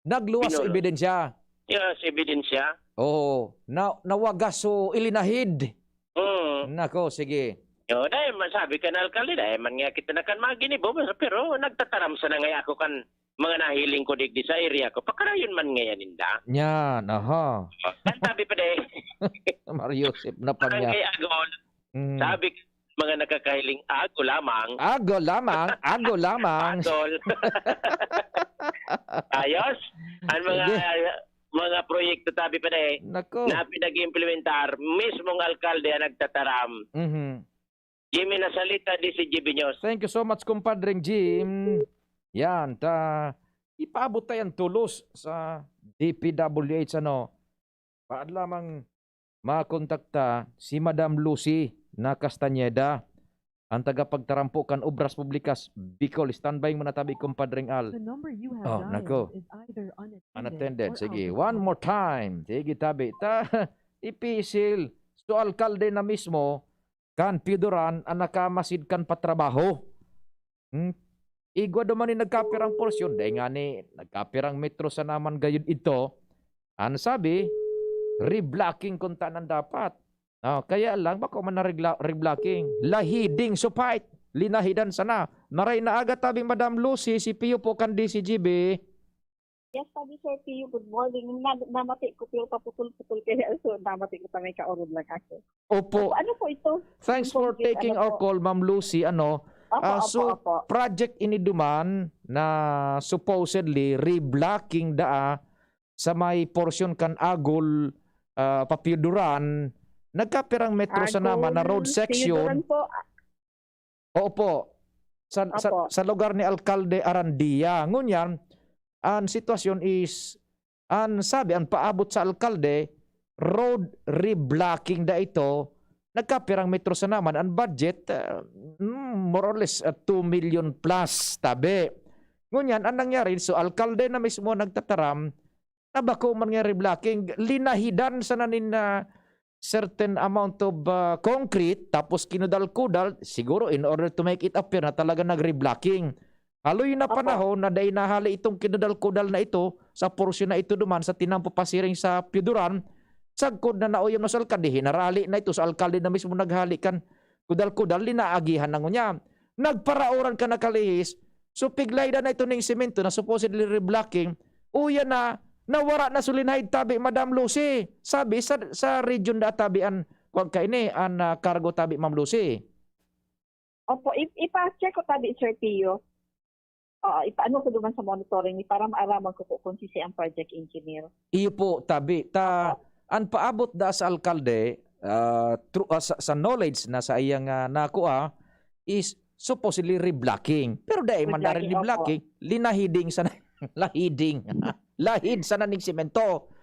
nagluwas so Binulong. ebidensya. Yes, ebidensya. Oo, na, nawagas so ilinahid. Mm. Nako, sige. Yo, dahil masabi ka na, alkalde, dahil man nga kita na kan mga ginibo, pero nagtataram sana nga ako kan mga nahiling ko digdi sa area ko. Pakarayon man ngayon ninda. Yan, aha. Ang sabi pa de, Mario Joseph na pa niya. Barangay Agol, Mm. sabi ka, mga nakakahiling, "Ago lamang." Ago lamang, ago lamang. Agol. Ayos. Ang mga, Sige. mga proyekto, tabi pa de, Nako. na pinag-implementar, mismong alkalde ang nagtataram. Mhm. Jimmy Nasalita, D C G B News. Thank you so much, kumpadreng Jim. Yan, ta, ipaabot tayo ang tulos sa D P W H, ano. Paad lamang makontakta si Madam Lucy na Castañeda, ang tagapagtarampo kan Obras Publikas Bicol. Standby muna tabi, kumpadreng Al. The number you have Oh, dialed nako. is either unattended Unattended. or Sige, out of one office. more time. Sige, tabi. Ta, ipisil. So, alkalde na mismo, kan Pioduran an nakamasid kan patrabaho. Hmm? Igwa duman ni nagkapirang porsyon, dai ngani nagkapirang metro sana man gayud idto. An sabi, reblocking kunta nan dapat. Ah, kaya lang, bako man na regla-, reblocking. Lahiding supait. Linahidan sana. Maray na aga tabi, Madam Lucy, si Pio po kan D C G B. Yes, sabi, Sir Pio, good morning. Na, namati ko, pero paputol-putol kaya, so namati ko, tamay kaorod lang ako. Opo. Opo, ano po ito? Thanks Yung for concrete, taking ano our po? call, Ma'am Lucy. Ano, Opo, ah, opo, so, opo. project ini duman na supposedly reblocking daa sa may porsyon kan Agol, ah, Papioduran, nagkapirang metro sana man na road Agol, section. Pioduran po. Opo. Sa, sa, Opo. sa lugar ni Alkalde Arandia. Ngunyan, ang sitwasyon is, ang sabi, ang paabot sa alkalde, road reblocking da ito, nagkapirang metro sana man, ang budget, ah, mm, more or less, ah, two million plus, tabi. Ngunyan, ang nangyari, so alkalde na mismo nagtataram, na bako man nga reblocking, linahidan sana nin, ah, certain amount of, ah, concrete, tapos kinudal-kudal, siguro in order to make it appear na talaga nag-reblocking. Haloy na Opo. panahon na dai nahali itong kinudal-kudal na ito sa porsyon na ito duman sa tinampo pasiring sa Pioduran, sagkod na nauyam na sa alkalde, hinarali na ito sa alkalde na mismo naghali kan kudal-kudal, linaagihan na ngunyan. Nagparaoran ka nakalihis, so piglaydan na ito ning semento na supposedly reblocking, uya na, nawara na so linahid tabi, Madam Lucy. Sabi sa, sa region da tabi an, kuwan ka ini, an, ah, cargo tabi, Ma'am Lucy. Opo, i-, ipa-check ko tabi, Sir Pio. Oo, ipaano ko duman sa monitoring ni para maaraman ko po kung sisi ang project engineer. Iyo po, tabi. Ta, Opo. an paabot da sa alkalde, ah, tru-, ah, sa, sa knowledge na sa iyang, ah, nakua is supposedly reblocking. Pero dai man Reblocking, dai reblocking, opo. linahiding sana, lahiding. Lahid sana ning semento.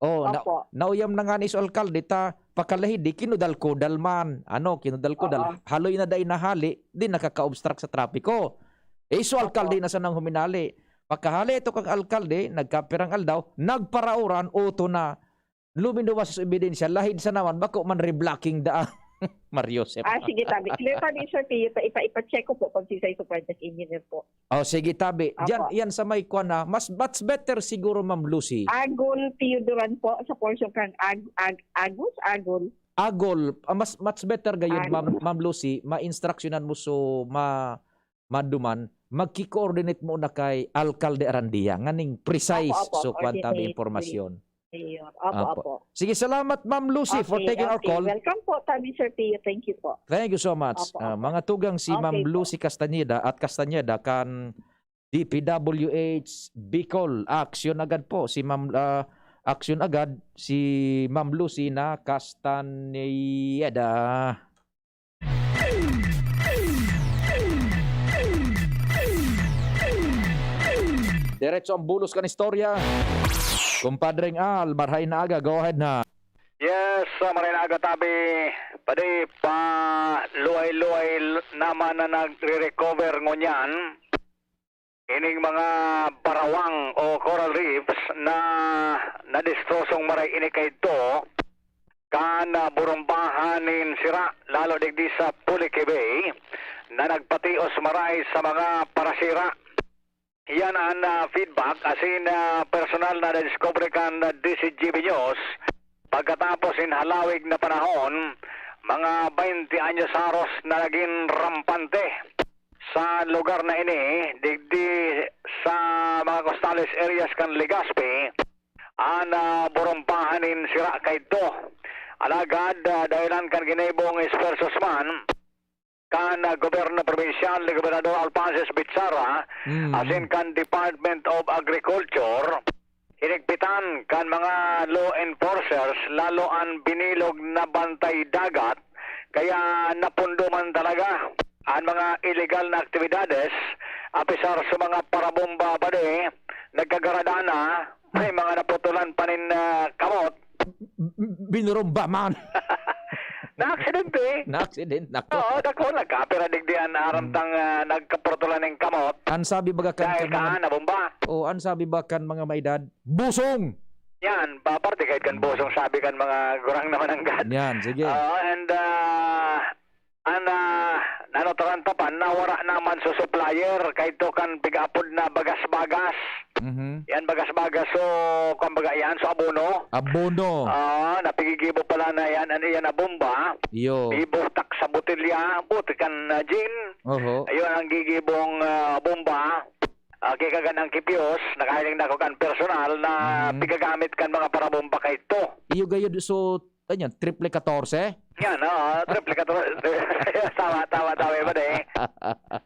Oh, na, Opo. nauyam na nga ni so alkalde ta pakalahidi, kinudal-kudal man. Ano, kinudal-kudal. Oo. Haloy na dai nahali, di nakaka-obstruct sa trapiko. Iso alkalde na sanang huminali. Pagkahali ito kang alkalde, nagkapirang aldaw, nagparaoran, uto na. Luminuwas sa ebidensya, lahid sa naman, bako man reblocking da, Mario Sep. Ah, sige, tabi. Sige, tabi, Sir Pio, ipa, ipa, ipa-check ko po pag si Sai Supreme Engineer po. Oh, sige, tabi. Diyan, Opo. Yan sa may kwan, ha. Mas, much better siguro, Ma'am Lucy. Agol Teodoran po, sa portion kang Ag-, Ag-, Agus, Agol. Agol. Ah, mas, much better gayon, Agol. Ma'am, Ma'am Lucy, ma-instructionan mo so, ma-, maduman, magki-coordinate mo na kay Alkalde Arandia, nganing precise Opo, opo. so kwan tabi Coordinate, impormasyon. Ayun. Opo, Opo. opo. Sige, salamat, Ma'am Lucy, for Okay, taking our okay. call. Welcome po, tabi, Sir Pio. Thank you po. Thank you so much. Opo, Ah, opo. mga tugang, si Okay Ma'am po. Lucy Castañeda at Castañeda kan D P W H Bicol. Action agad po si Ma'am, ah, action agad si Ma'am Lucy na Castañeda. Diretso ang bulos kan istorya. Kumpadreng Al, marhay na aga, go ahead na. Yes, ah, marhay na aga, tabi. Padi, pa luhay-luhay l-, naman na nagre-recover ngunyan ining mga barawang o coral reefs na nadestrosong maray ini kaidto kan, ah, burumbahan nin sira, lalo digdi sa Puliki Bay, na nagpatios maray sa mga parasira. Iyan an, ah, feedback asin, ah, personal na nadiskubre kan, ah, D Z G B News pagkatapos nin halawig na panahon, mga baynte anyos haros na nagin rampante sa lugar na ini, digdi sa mga costales areas kan Legazpi, an, ah, burumbahan nin sira kaidto. Alagad, ah, dahelan kan ginibong esfuerzos man kan, ah, gobyerno probinsyal ni Gobernador Alphonsus Bitsara, Mm. asin kan Department of Agriculture, hinigpitan kan mga law enforcers lalo an binilog na bantay dagat, kaya napundo man talaga an mga iligal na aktibidades, apisar sa mga parabomba bade, nagkagarada na, may mga naputulan pa nin, ah, kamot. B-, b-, binurumba man. Na-aksidente. Na-aksidente, nako. Oo, dako, nagkapira digdi an aram Mm. tang, ah, nagkaputulan nin kamot. An sabi baga kan, Dahil kan mga kaan, nabomba. Oo, an sabi ba kan mga may edad? Busong! Yan, ba, parte kahit kan Mm. busong, sabi kan mga gurang naman ang gad. Yan, sige. Oo, and, ah, an, ah, nanotaranta pa, nawara naman so supplier, kaidto kan pig-apod na bagas-bagas. Mhm. Yan, bagas-bagas, so, kumbaga yan, so abono. Abono. Ah, napigigibo pala na yan, ano yan, na bomba. Iyo. Ibutak sa botelya, buti kan, ah, gin. Oho. Ayun, ang gigibong, ah, bomba. Ah, kikagan ang kipyos, nakahiling na ako kan personal na Mhm. pigagamit kan mga parabomba kaidto. Iyo gayud, so, ano yan, triple katorse? Yan, oo, triple katorse. Tama, tama, tama, iba na eh.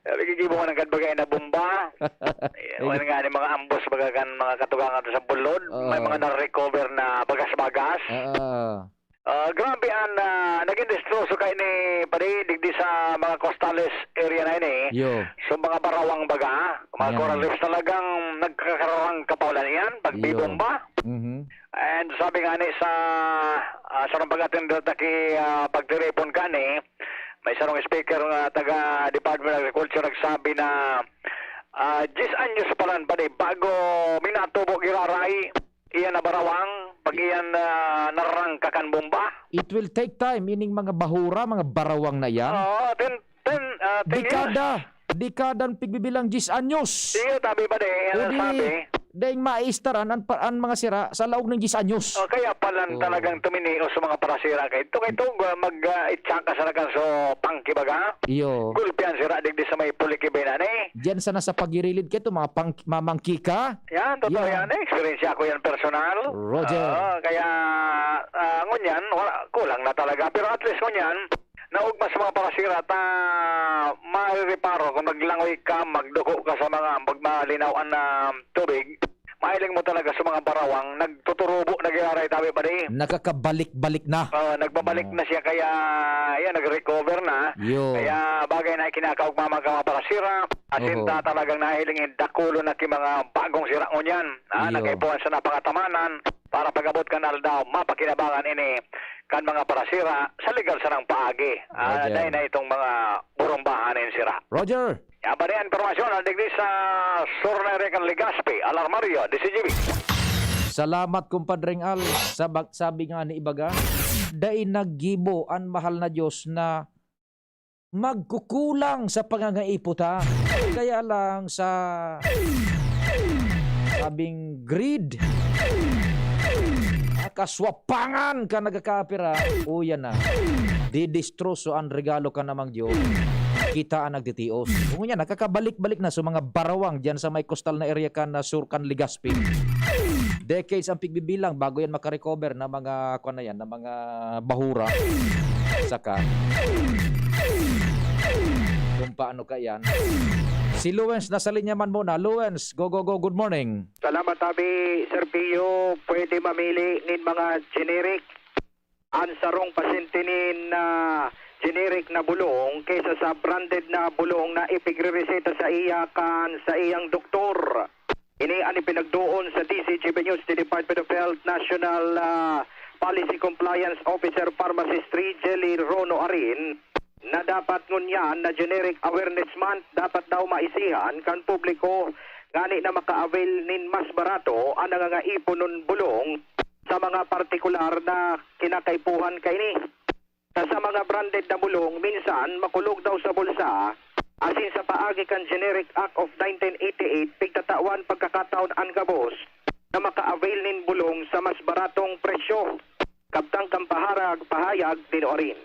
Sabi, gigibo ko ng kadbagay na bomba. Eh, wala nga ni mga ambos, baga kan mga katugangan sa bulod. May Oo. mga na-recover na bagas-bagas. Oo. Ah, grabe an, ah, naging destroso kaini, pare, digdi sa mga costales area na ini. Yo. So, mga barawang baga, mga Yan. coral reefs, talagang nagkakararang kapalan yan, Yo. pagbibomba. Mhm. And sabi nga ni sa, ah, sarong pag-atender ta ki, ah, pagtiripon kani, may sarong speaker nga taga Department of Agriculture nagsabi na, ah, diyes anyos pa lang, pare, bago minatubo giraray. Iyan na barawang, pag iyan, ah, narangkakan bomba. It will take time, ining mga bahura, mga barawang na yan. Oo, ten, ten, ah, ten years. Dekada, dekada ang pigbibilang, diyes anyos. Iyo, tabi ba di? O Ano di, sabi? dahil maistaran ang, pa-, ang mga sira sa laog ng diyes anyos. Oh, kaya palan Oo. talagang tuminios sa mga parasira. Kaya ito, kaya ito, ah, mag, ah, itsaka sa rakan so pangki baga. Iyo. Gulpian sira digdi sa may Puliki Bay na ni. Diyan sana sa pagirilid kayo, mga pang-, mamangki ka. Yan, totoo Yan. yan. Eh. Experience ko yan personal. Roger. Oo, kaya, ah, ngunyan, wala, kulang na talaga. Pero at least ngunyan, naugma sa mga parasira, ta, marireparo kung naglangoy ka, magduko ka sa mga magmalinawan na tubig, mahiling mo talaga sa mga barawang, nagtuturubo, nagyaray, tabi pa di. Nakakabalik-balik na. Oo, nagbabalik Oo. na siya, kaya, yan, nag-recover na. Yo. Kaya bagay na ikinakaugma mga parasira, asin Oho. ta talagang nahiling yung dakulo na ki mga bagong sira ngunyan. Ah, Iyo. nagkaipuhan sa napakatamanan para pag-abot kan aldaw, mapakinabangan ini kan mga parasira sa legal sanang paagi. Ah, Roger. dahil na itong mga burumbahan na yung sira. Roger! Yan pa rin ang impormasyon na digdi sa sur na area kan Legazpi, Alarmario, D C G B. Salamat, Kumpadreng Al. Sabag, sabi nga ni ibaga, dai naggibo an mahal na Diyos na magkukulang sa pangangaipo ta. Kaya lang sa sabing greed, kaswapangan ka nagkakapira, uyan na. Didistroso an regalo ka namang Diyos. Kita an nagtitios. Kung yan, nakakabalik-balik na sa mga barawang dyan sa may coastal na area kan na sur kan Legazpi. Decades ang pigbibilang bago yan makarecover na mga, kuwan na yan, na mga bahura. Saka, kung paano ka yan. Si Luens nasa linya man muna. Luens, go, go, go. Good morning. Salamat, Abi. Sir Pio, pwede mamili nin mga generic. Ang sarong pasyente nin ah, generic na bulong kaysa sa branded na bulong na ipigrereseta sa iya kan sa iyang doktor. Ini an ipinagdoon sa D C G B News ni Department of Health National ah, Policy Compliance Officer Pharmacist Three Jelly Rono Arin na dapat ngunyan na Generic Awareness Month dapat daw maisihan kan publiko ngani na maka-avail nin mas barato an nangangaipo nin bulong sa mga partikular na kinakaipuhan kaini. Ta sa mga branded na bulong, minsan makulog daw sa bulsa, asin sa paagi kan Generic Act of nineteen eighty-eight, pigtatawan pagkakataon an gabos na maka-avail nin bulong sa mas baratong presyo. Kabtang kan paharag, pahayag ni Norin.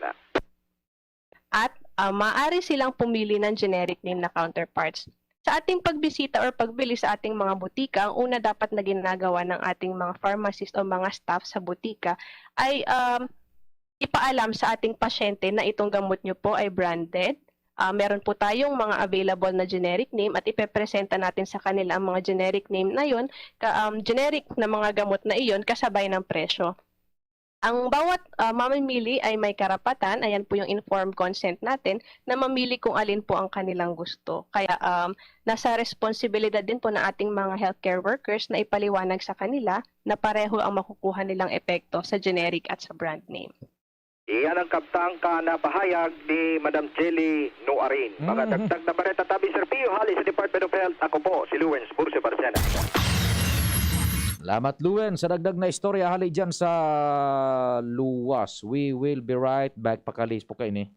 At ah, maaari silang pumili ng generic name na counterparts. Sa ating pagbisita or pagbili sa ating mga butika, ang una dapat na ginagawa ng ating mga pharmacist o mga staff sa butika ay um, ipaalam sa ating pasyente na itong gamot nyo po ay branded. Ah, meron po tayong mga available na generic name at ipepresenta natin sa kanila ang mga generic name na yon, ka, um, generic na mga gamot na iyon kasabay ng presyo. Ang bawat ah, mamimili ay may karapatan, ayan po yung informed consent natin, na mamili kung alin po ang kanilang gusto. Kaya um, nasa responsibilidad din po ng ating mga healthcare workers na ipaliwanag sa kanila na pareho ang makukuha nilang epekto sa generic at sa brand name. Iyan ang kabtang kan pahayag ni Madam Jelly Noarin. Mga Mhm. dagdag na bareta, tabi Sir Pio, hali sa Department of Health, ako po si Luwens Burse Barcena. Salamat, Luen, sa dagdag na istorya hali dyan sa luwas. We will be right back. Pakalis po kayo ni.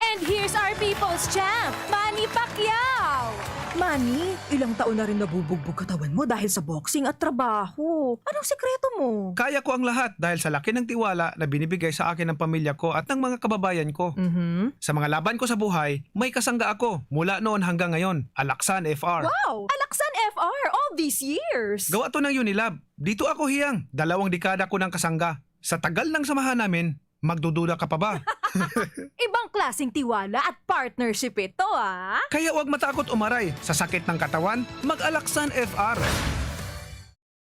And here's our people's champ, Manny Pacquiao! Manny, ilang taon na rin nabubugbog katawan mo dahil sa boxing at trabaho. Anong sikreto mo? Kaya ko ang lahat dahil sa laki ng tiwala na binibigay sa akin ng pamilya ko at ng mga kababayan ko. Mhm. Sa mga laban ko sa buhay, may kasangga ako mula noon hanggang ngayon, Alaksan F R. Wow! Alaksan F R all these years! Gawa to ng Unilab. Dito ako hiyang, dalawang dekada ko ng kasangga. Sa tagal ng samahan namin, magdududa ka pa ba? Ibang klaseng tiwala at partnership ito, ah! Kaya huwag matakot umaray sa sakit ng katawan, mag-Alaksan F R.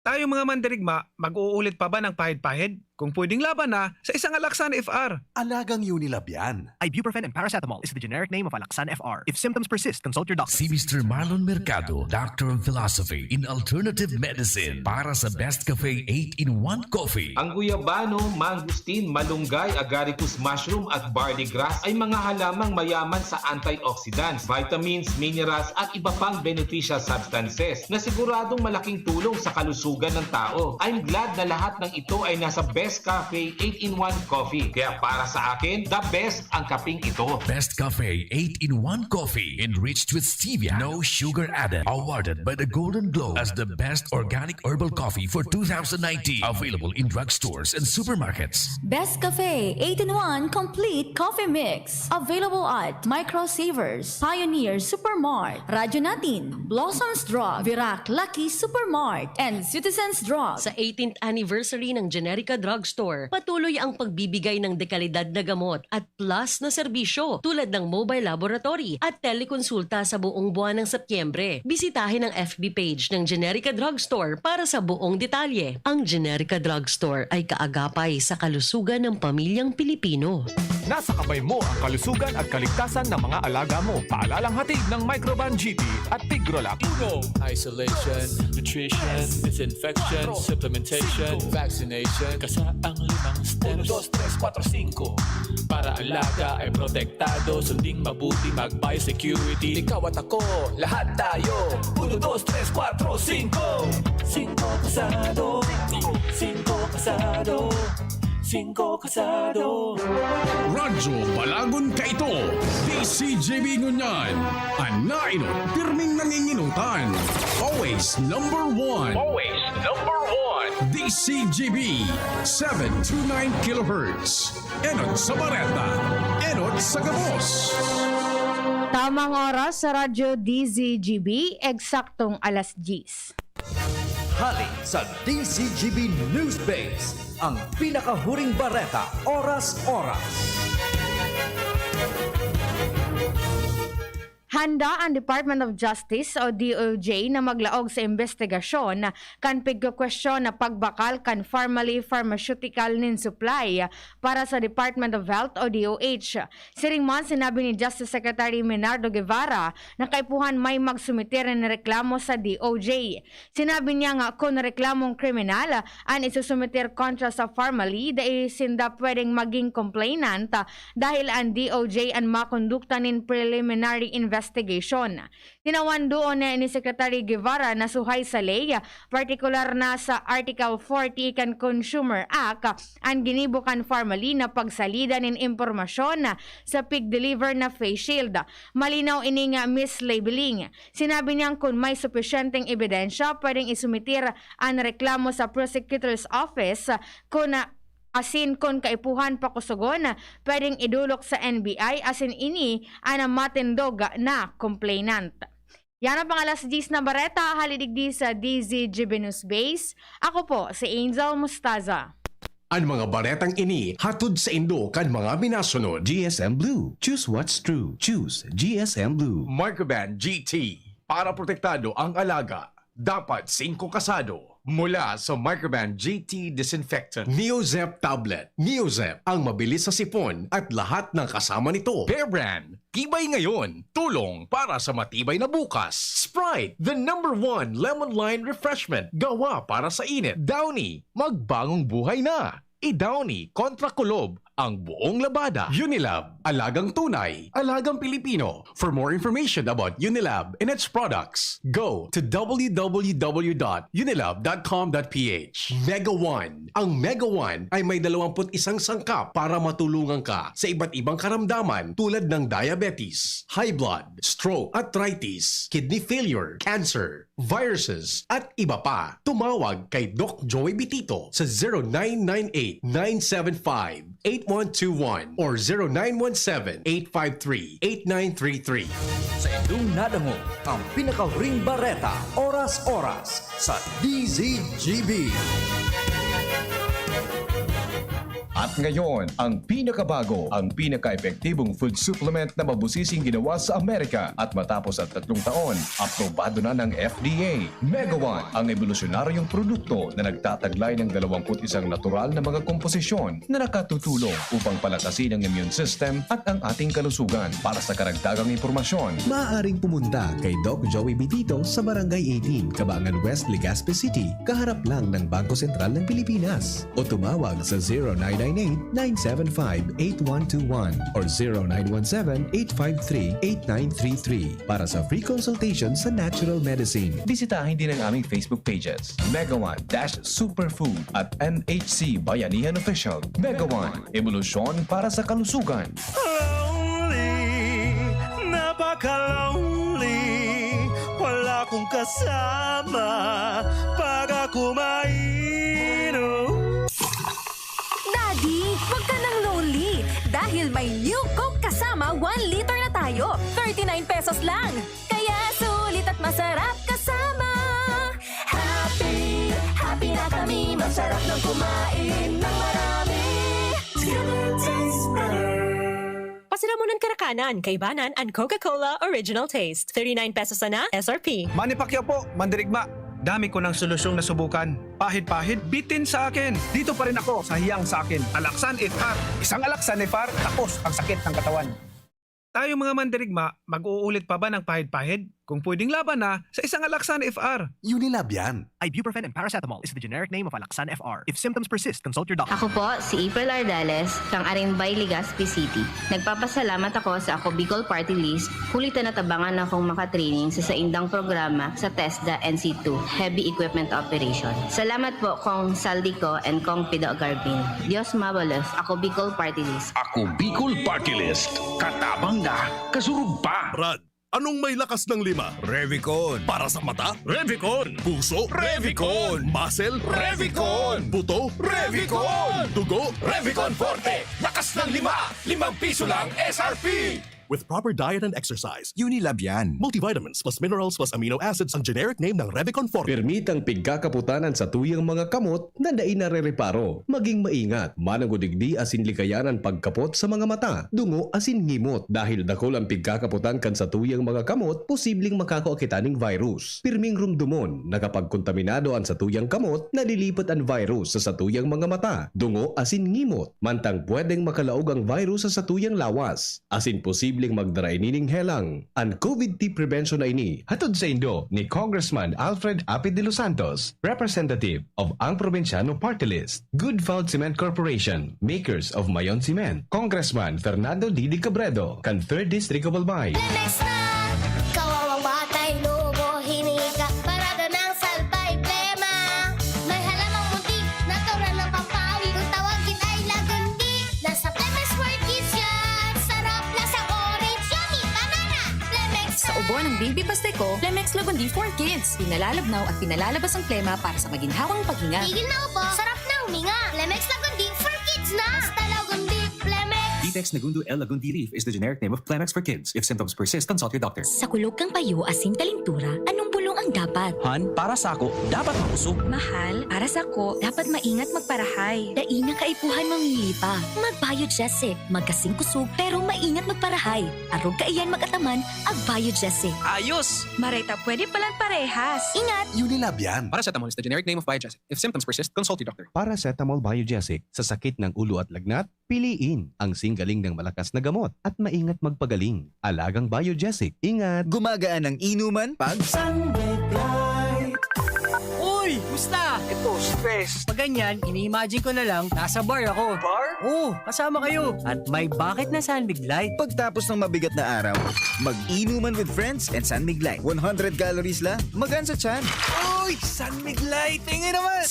Tayo mga mandirigma, mag-uulit pa ba ng pahid-pahid? Kung pwedeng laban na, sa isang Alaksan F R. Alagang Unilab yan. Ibuprofen and paracetamol is the generic name of Alaxan F R. If symptoms persist, consult your doctor. Si Mister Marlon Mercado, Doctor of Philosophy in Alternative Medicine, para sa Best Cafe eight-in-one Coffee. Ang guyabano, mangosteen, malunggay, agaricus mushroom at barley grass ay mga halamang mayaman sa antioxidants, vitamins, minerals at iba pang beneficial substances na siguradong malaking tulong sa kalusugan ng tao. I'm glad na lahat ng ito ay nasa Best Cafe eight-in-one Coffee. Kaya para sa akin, the best ang kaping ito. Best Cafe eight-in-one Coffee, enriched with stevia, no sugar added. Awarded by the Golden Globe as the best organic herbal coffee for two thousand nineteen. Available in drugstores and supermarkets. Best Cafe eight-in-one Complete Coffee Mix. Available at Micro Savers, Pioneer Supermart, Radyo Natin, Blossoms Drug, Virac Lucky Supermart, and Citizens Drug. Sa eighteenth anniversary ng Generica Drugstore, patuloy ang pagbibigay ng dekalidad na gamot at plus na serbisyo tulad ng mobile laboratory at telekonsulta sa buong buwan ng Setyembre. Bisitahin ang F B page ng Generica Drugstore para sa buong detalye. Ang Generica Drugstore ay kaagapay sa kalusugan ng pamilyang Pilipino. Nasa kamay mo ang kalusugan at kaligtasan ng mga alaga mo. Paalalang hatid ng Microban G P at Tigrolac. Uno, isolation. Nutrition, disinfection, supplementation, vaccination. Kasa ang limang steps. Uno, dos, tres, kuwatro, singko. Para alaga ay protektado, sunding mabuti, mag-biosecurity. Ikaw at ako, lahat tayo. Uno, dos, tres, kuwatro, singko. Singko kasado. Singko kasado. Singko kasado. Radyo Balagon kaito, D C G B ngunyan. An nainot, pirming nanginginutan. Always number one. Always number one. D C G B, seven two nine kilohertz. Enot sa bareta, enot sa gabos. Tamang oras sa Radyo D Z G B, eksaktong alas diyes. Hali sa D Z G B News Base, ang pinakahuring bareta, oras-oras. Handa ang Department of Justice o D O J na maglaog sa imbestigasyon kan pigkukwestiyon na pagbakal kan Farmally Pharmaceutical nin supply para sa Department of Health o D O H. Siring man, sinabi ni Justice Secretary Menardo Guevara na kaipuhan may magsumiter nin reklamo sa D O J. Sinabi niya nga kun reklamong kriminal an isusumiter kontra sa Farmally, dai sinda pwedeng maging complainant, ah, dahil an D O J an makondukta nin preliminary investigation. Tinawan duon ni Secretary Guevara na suhay sa ley, partikular na sa Article forty kan Consumer Act, an ginibo kan Farmally na pagsalida nin impormasyon sa pig-deliver na face shield. Malinaw ining mislabeling. Sinabi niyang kun may supisyenteng ebidensya, pwedeng isumitir an reklamo sa prosecutor's office, kun, asin kun kaipuhan pakusogon, pwedeng idolok sa N B I asin ini an matindog na complainant. Yan ang pang alas diyes na bareta, hali digdi sa D Z G B News Base. Ako po si Angel Mustaza. An mga baretang ini hatod saindo kan mga minasunod. G S M Blue. Choose what's true. Choose G S M Blue. Microban G T. Para protektado ang alaga, dapat singko kasado. Mula sa Microban G T Disinfectant. Neozep Tablet. Neozep, ang mabilis sa sipon at lahat ng kasama nito. Bear Brand. Tibay ngayon, tulong para sa matibay na bukas. Sprite, the number one lemon lime refreshment. Gawa para sa init. Downy, magbagong buhay na. I-Downy kontra kulob ang buong labada. Unilab, alagang tunay, alagang Pilipino. For more information about Unilab and its products, go to w w w dot unilab dot com dot p h. Mega One. Ang Mega One ay may dalawampu't isang sangkap para matulungan ka sa iba't ibang karamdaman tulad ng diabetes, high blood, stroke, arthritis, kidney failure, cancer, viruses, at iba pa. Tumawag kay Doc Joey Bitito sa zero nine nine eight, nine seven five, eight one two one or zero nine one seven, eight five three, eight nine three three. Sa indong nadangog ang pinakahuring bareta, oras-oras sa D Z G B. At ngayon, ang pinakabago, ang pinaka-epektibong food supplement na mabusising ginawa sa Amerika at matapos ang tatlong taon, aprobado na ng F D A. Mega One, ang ebolusyonaryong produkto na nagtataglay ng dalawampu't isang natural na mga komposisyon na nakatutulong upang palakasin ang immune system at ang ating kalusugan. Para sa karagdagang impormasyon, maaaring pumunta kay Doc Joey Bitito sa Barangay eighteen, Cabangan West, Legazpi City, kaharap lang ng Bangko Sentral ng Pilipinas. O tumawag sa zero nine nine eight, nine seven five, eight one two one or zero nine one seven, eight five three, eight nine three three para sa free consultation sa natural medicine. Bisitahin din ang aming Facebook pages, Mega One dash Superfood at M H C Bayanihan Official. Mega One, ebolusyon para sa kalusugan. Lonely, napaka-lonely. Wala akong kasama pag ako mainom. Daddy, wag ka nang lonely dahil may New Coke Kasama one liter na tayo. Thirty-nine pesos lang. Kaya sulit at masarap kasama. Happy, happy na kami. Masarap ng kumain ng marami. Together tastes better. Pasilamunan karakanan, kaibanan an Coca-Cola Original Taste. Thirty-nine pesos sana, S R P. Manny Pacquiao po, mandirigma. Dami ko ng solusyong nasubukan. Pahid-pahid, bitin sa akin. Dito pa rin ako sa hiyang sa akin. Alaksan F R. Isang Alaksan F R, tapos ang sakit ng katawan. Tayong mga mandirigma, mag-uulit pa ba ng pahid-pahid? Kung pwedeng laban na, sa isang Alaxan F R. Unilab yan. Ibuprofen and paracetamol is the generic name of Alaxan F R. If symptoms persist, consult your doctor. Ako po si April Ardeles, kang Arimbay, Legazpi City. Nagpapasalamat ako sa Ako Bicol Party List, huli ta natabangan akong makatraining sa saindang programa sa TESDA N C two, Heavy Equipment Operation. Salamat po Kong Saldico and Kong Pido Garbin. Dios mabalos, Ako Bicol Party List. Ako Bicol Party List. Katabang na, kasurog pa. Brad, anong may lakas ng lima? Revicon. Para sa mata? Revicon. Puso? Revicon. Muscle? Revicon. Buto? Revicon. Dugo? Revicon Forte. Lakas ng lima. Limang piso lang S R P. With proper diet and exercise. Unilab yan. Multivitamins plus minerals plus amino acids ang generic name ng Revicon Forte. Permitang pigkakaputan an satuyang mga kamot na dai narereparo. Maging maingat, mananggod digdi asin likayan an pagkapot sa mga mata, dungo asin ngimot. Dahil dakul an pigkakaputan kan satuyang mga kamot, posibleng makakua kita ning virus. Pirming rumdomon na kapag kontaminado an satuyang kamot, nalilipat an virus sa satuyang mga mata, dungo asin ngimot. Mantang pwedeng makalaog ang virus sa satuyang lawas, asin posibleng magdara ini ning helang. An COVID T prevention na ini hatod saindo ni Congressman Alfred Apid de los Santos, representative of Ang Probinsyano Party List, Good Found Cement Corporation, makers of Mayon Cement, Congressman Fernando Didi Cabredo, kan Third District of Albay. Lemex na! Kawawang batay, lobo, hinika, parada ng salbay, plema. May halamang muntik, natural na pampawi, kung tawagin ay lagundi. Nasa Lemex World Kids yan! Sarap, lasang orange, yummy, banana! Lemex Sa ubo ng baby basta ko, Lemex Lagundi for Kids. Pinalalabnaw at pinalalabas ang plema para sa maginhawang paghinga. Tigil na ubo, sarap na huminga. Lemex Lagundi for Kids na! Basta Lagundi, Lemex! Vitex Nagundo L Lagundi Leaf is the generic name of Plemex for kids. If symptoms persist, consult your doctor. Sa kulog kan payo asin kalintura, anong bulong ang dapat? Han, para sako, dapat makusog. Mahal, para sako, dapat maingat magparahay. Dai na kaipuhan mamili pa. Mag-Biogesic. Magkasing kusog, pero maingat magparahay. Arog kaiyan mag-ataman, ag-Biogesic. Ayos! Maray ta pwede palan parehas. Ingat! Unilab yan. Paracetamol is the generic name of Biogesic. If symptoms persist, consult your doctor. Paracetamol Biogesic sa sakit ng ulo at lagnat, piliin ang singgaling ng malakas na gamot at maingat magpagaling. Alagang Biogesic. Ingat! Gumagaan ang inuman pag Sunlight. Uy! Musta? Ito, stress. Pag ganyan, ini-imagine ko na lang, nasa bar ako. Bar? Oo, kasama kayo. At may bucket na San Mig Light. Pagtapos ng mabigat na araw, mag-inuman with friends and San Mig Light. One hundred calories lang, magaan sa tiyan. Uy! San Mig Light! Tingin naman!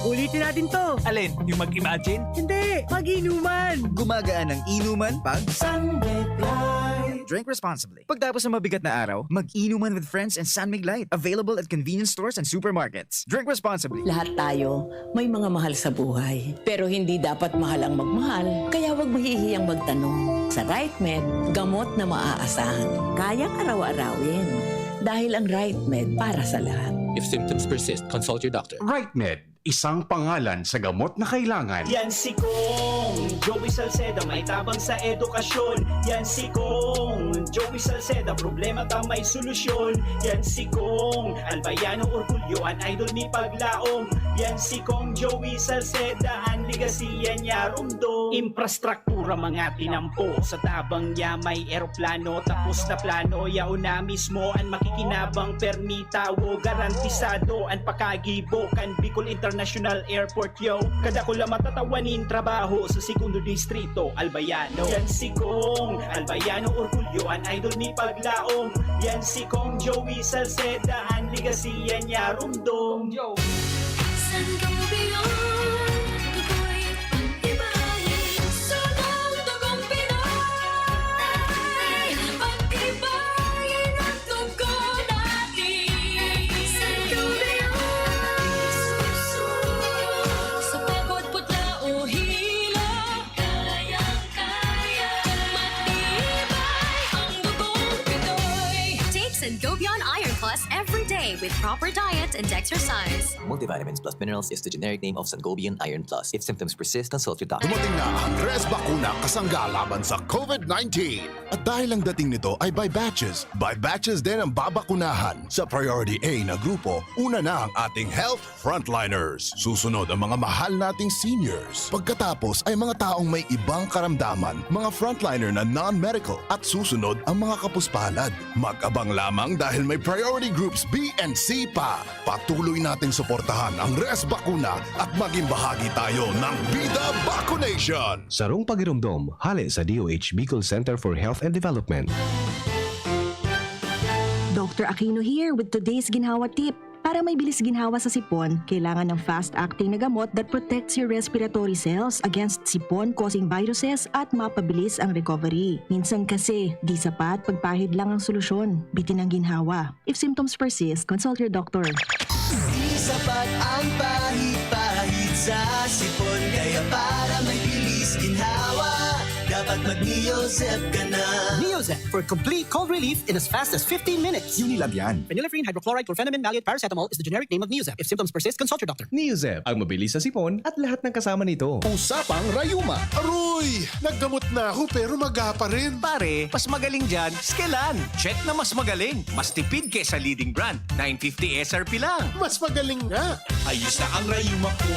Ulitin natin to. Alin? Yung mag-imagine? Hindi! Mag-inuman! Gumagaan ang inuman pag Sunlight. Drink responsibly. Pagtapos ng mabigat na araw, mag-inuman with friends and San Mig Light. Available at convenience stores and supermarkets. Drink responsibly. Lahat tayo may mga mahal sa buhay. Pero hindi dapat mahal ang magmahal, kaya wag mahihiyang magtanong. Sa RightMed, gamot na maaasahan. Kayang araw-arawin. Dahil ang RightMed para sa lahat. If symptoms persist, consult your doctor. RightMed, isang pangalan sa gamot na kailangan. Yan si Kong Joey Salceda, may tabang sa edukasyon. Yan si Kong Joey Salceda, problema ta may solusyon. Yan si Kong Albayano Orgulyo, an idol ni paglaom. Yan si Kong Joey Salceda, an legacy yan niya rumdom. Infrastruktura mga tinampo, sa tabang niya may eroplano. Tapos na plano, yaon na mismo an makikinabang. Permi tawo, garantisado an pakagibo kan Bicol International Airport, yo. Kadakula matatawan nin trabaho sa segundo distrito, Albayano. Yan si Kong Albayano, orgulyo an idol ni paglaom. Yan si Kong Joey Salceda, an legacy yan niya rumdom. Santo Leon, ako'y pagtibayin. Sunong dugong Pinoy, pagtibayin ang dugo natin. Santo Leon, sa pagod, putla o hilo, kayang-kaya, matibay ang dugong Pinoy. Take Sangobion Iron Plus every day. with proper diet and exercise. Multivitamins plus minerals is the generic name of Sangobion Iron Plus. If symptoms persist, consult your doctor. Dumating na ang Res Bakuna kasangga laban sa COVID-nineteen. At dahil ang dating nito ay by batches, by batches din ang babakunahan. Sa Priority A na grupo, una na ang ating health frontliners. Susunod ang mga mahal nating seniors. Pagkatapos ay mga taong may ibang karamdaman, mga frontliner na non-medical. At susunod ang mga kapuspalad. Mag-abang lamang dahil may priority groups B and C pa. Patuloy nating suportahan ang Res Bakuna at maging bahagi tayo ng Bida Vacunation. Sarong pagiromdom, hale sa D O H Bicol Center for Health and Development. Doctor Aquino here with today's ginhawa tip. Para may bilis ginhawa sa sipon, kailangan ng fast-acting na gamot that protects your respiratory cells against sipon-causing viruses at mapabilis ang recovery. Minsan kasi, di sapat pagpahid lang ang solusyon. Bitin ang ginhawa. If symptoms persist, consult your doctor. Di sapat ang pahid-pahid sa sipon. Kaya para may bilis ginhawa, dapat mag-Neozep ka na. Neozep for complete cold relief in as fast as fifteen minutes. Unilab yan. Phenylephrine hydrochloride chlorphenamine maleate paracetamol is the generic name of Neozep. If symptoms persist, consult your doctor. Neozep, ang mabilis sa sipon at lahat ng kasama nito. Usapang Rayuma. Aroy! Naggamot na ako pero maga pa rin. Pare, mas magaling dyan, Skelan. Check na mas magaling. Mas tipid kesa leading brand. nine fifty S R P lang. Mas magaling nga. Ayos na ang rayuma ko.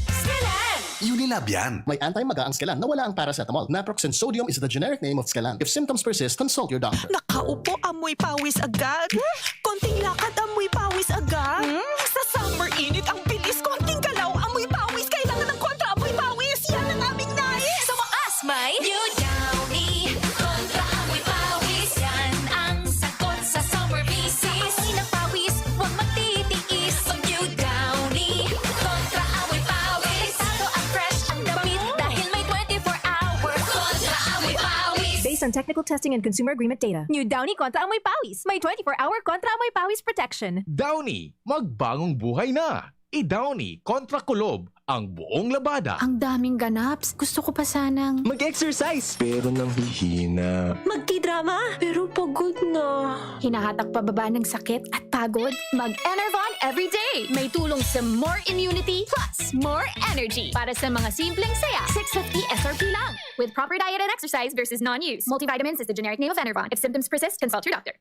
Skelan! Unilab yan. May anti-maga ang Skelan na wala ang paracetamol. Naproxen sodium is the generic name of Skelan. If symptoms persist, consult your doctor. Nakaupo, amoy pawis agad. Konting lakad, amoy pawis agad. Sa summer init, ang bilis. Konting galaw, amoy pawis. Kailangan ng kontra amoy pawis. Yan ang aming nais. Sa wakas, may New Downy. Kontra amoy pawis. Yan ang sagot sa summer visis. Amoy ng pawis, huwag magtitiis. Mag New Downy. Kontra amoy pawis. Delikado at fresh ang damit dahil may twenty-four hour kontra amoy pawis. Based on technical testing and consumer agreement data, New Downy Kontra Amoy Pawis. May twenty-four hour Kontra Amoy Pawis protection. Downy, magbangong buhay na! I-Downy kontra kulob ang buong labada. Ang daming ganaps. Gusto ko pa sanang Mag-exercise, pero nanghihina. Magtidrama, pero pagod na. Hinahatak pababa ng sakit at pagod. Mag-Enervon everyday. May tulong sa more immunity plus more energy. Para sa mga simpleng saya, six fifty S R P lang. With proper diet and exercise versus non-use. Multivitamins is the generic name of Enervon. If symptoms persist, consult your doctor.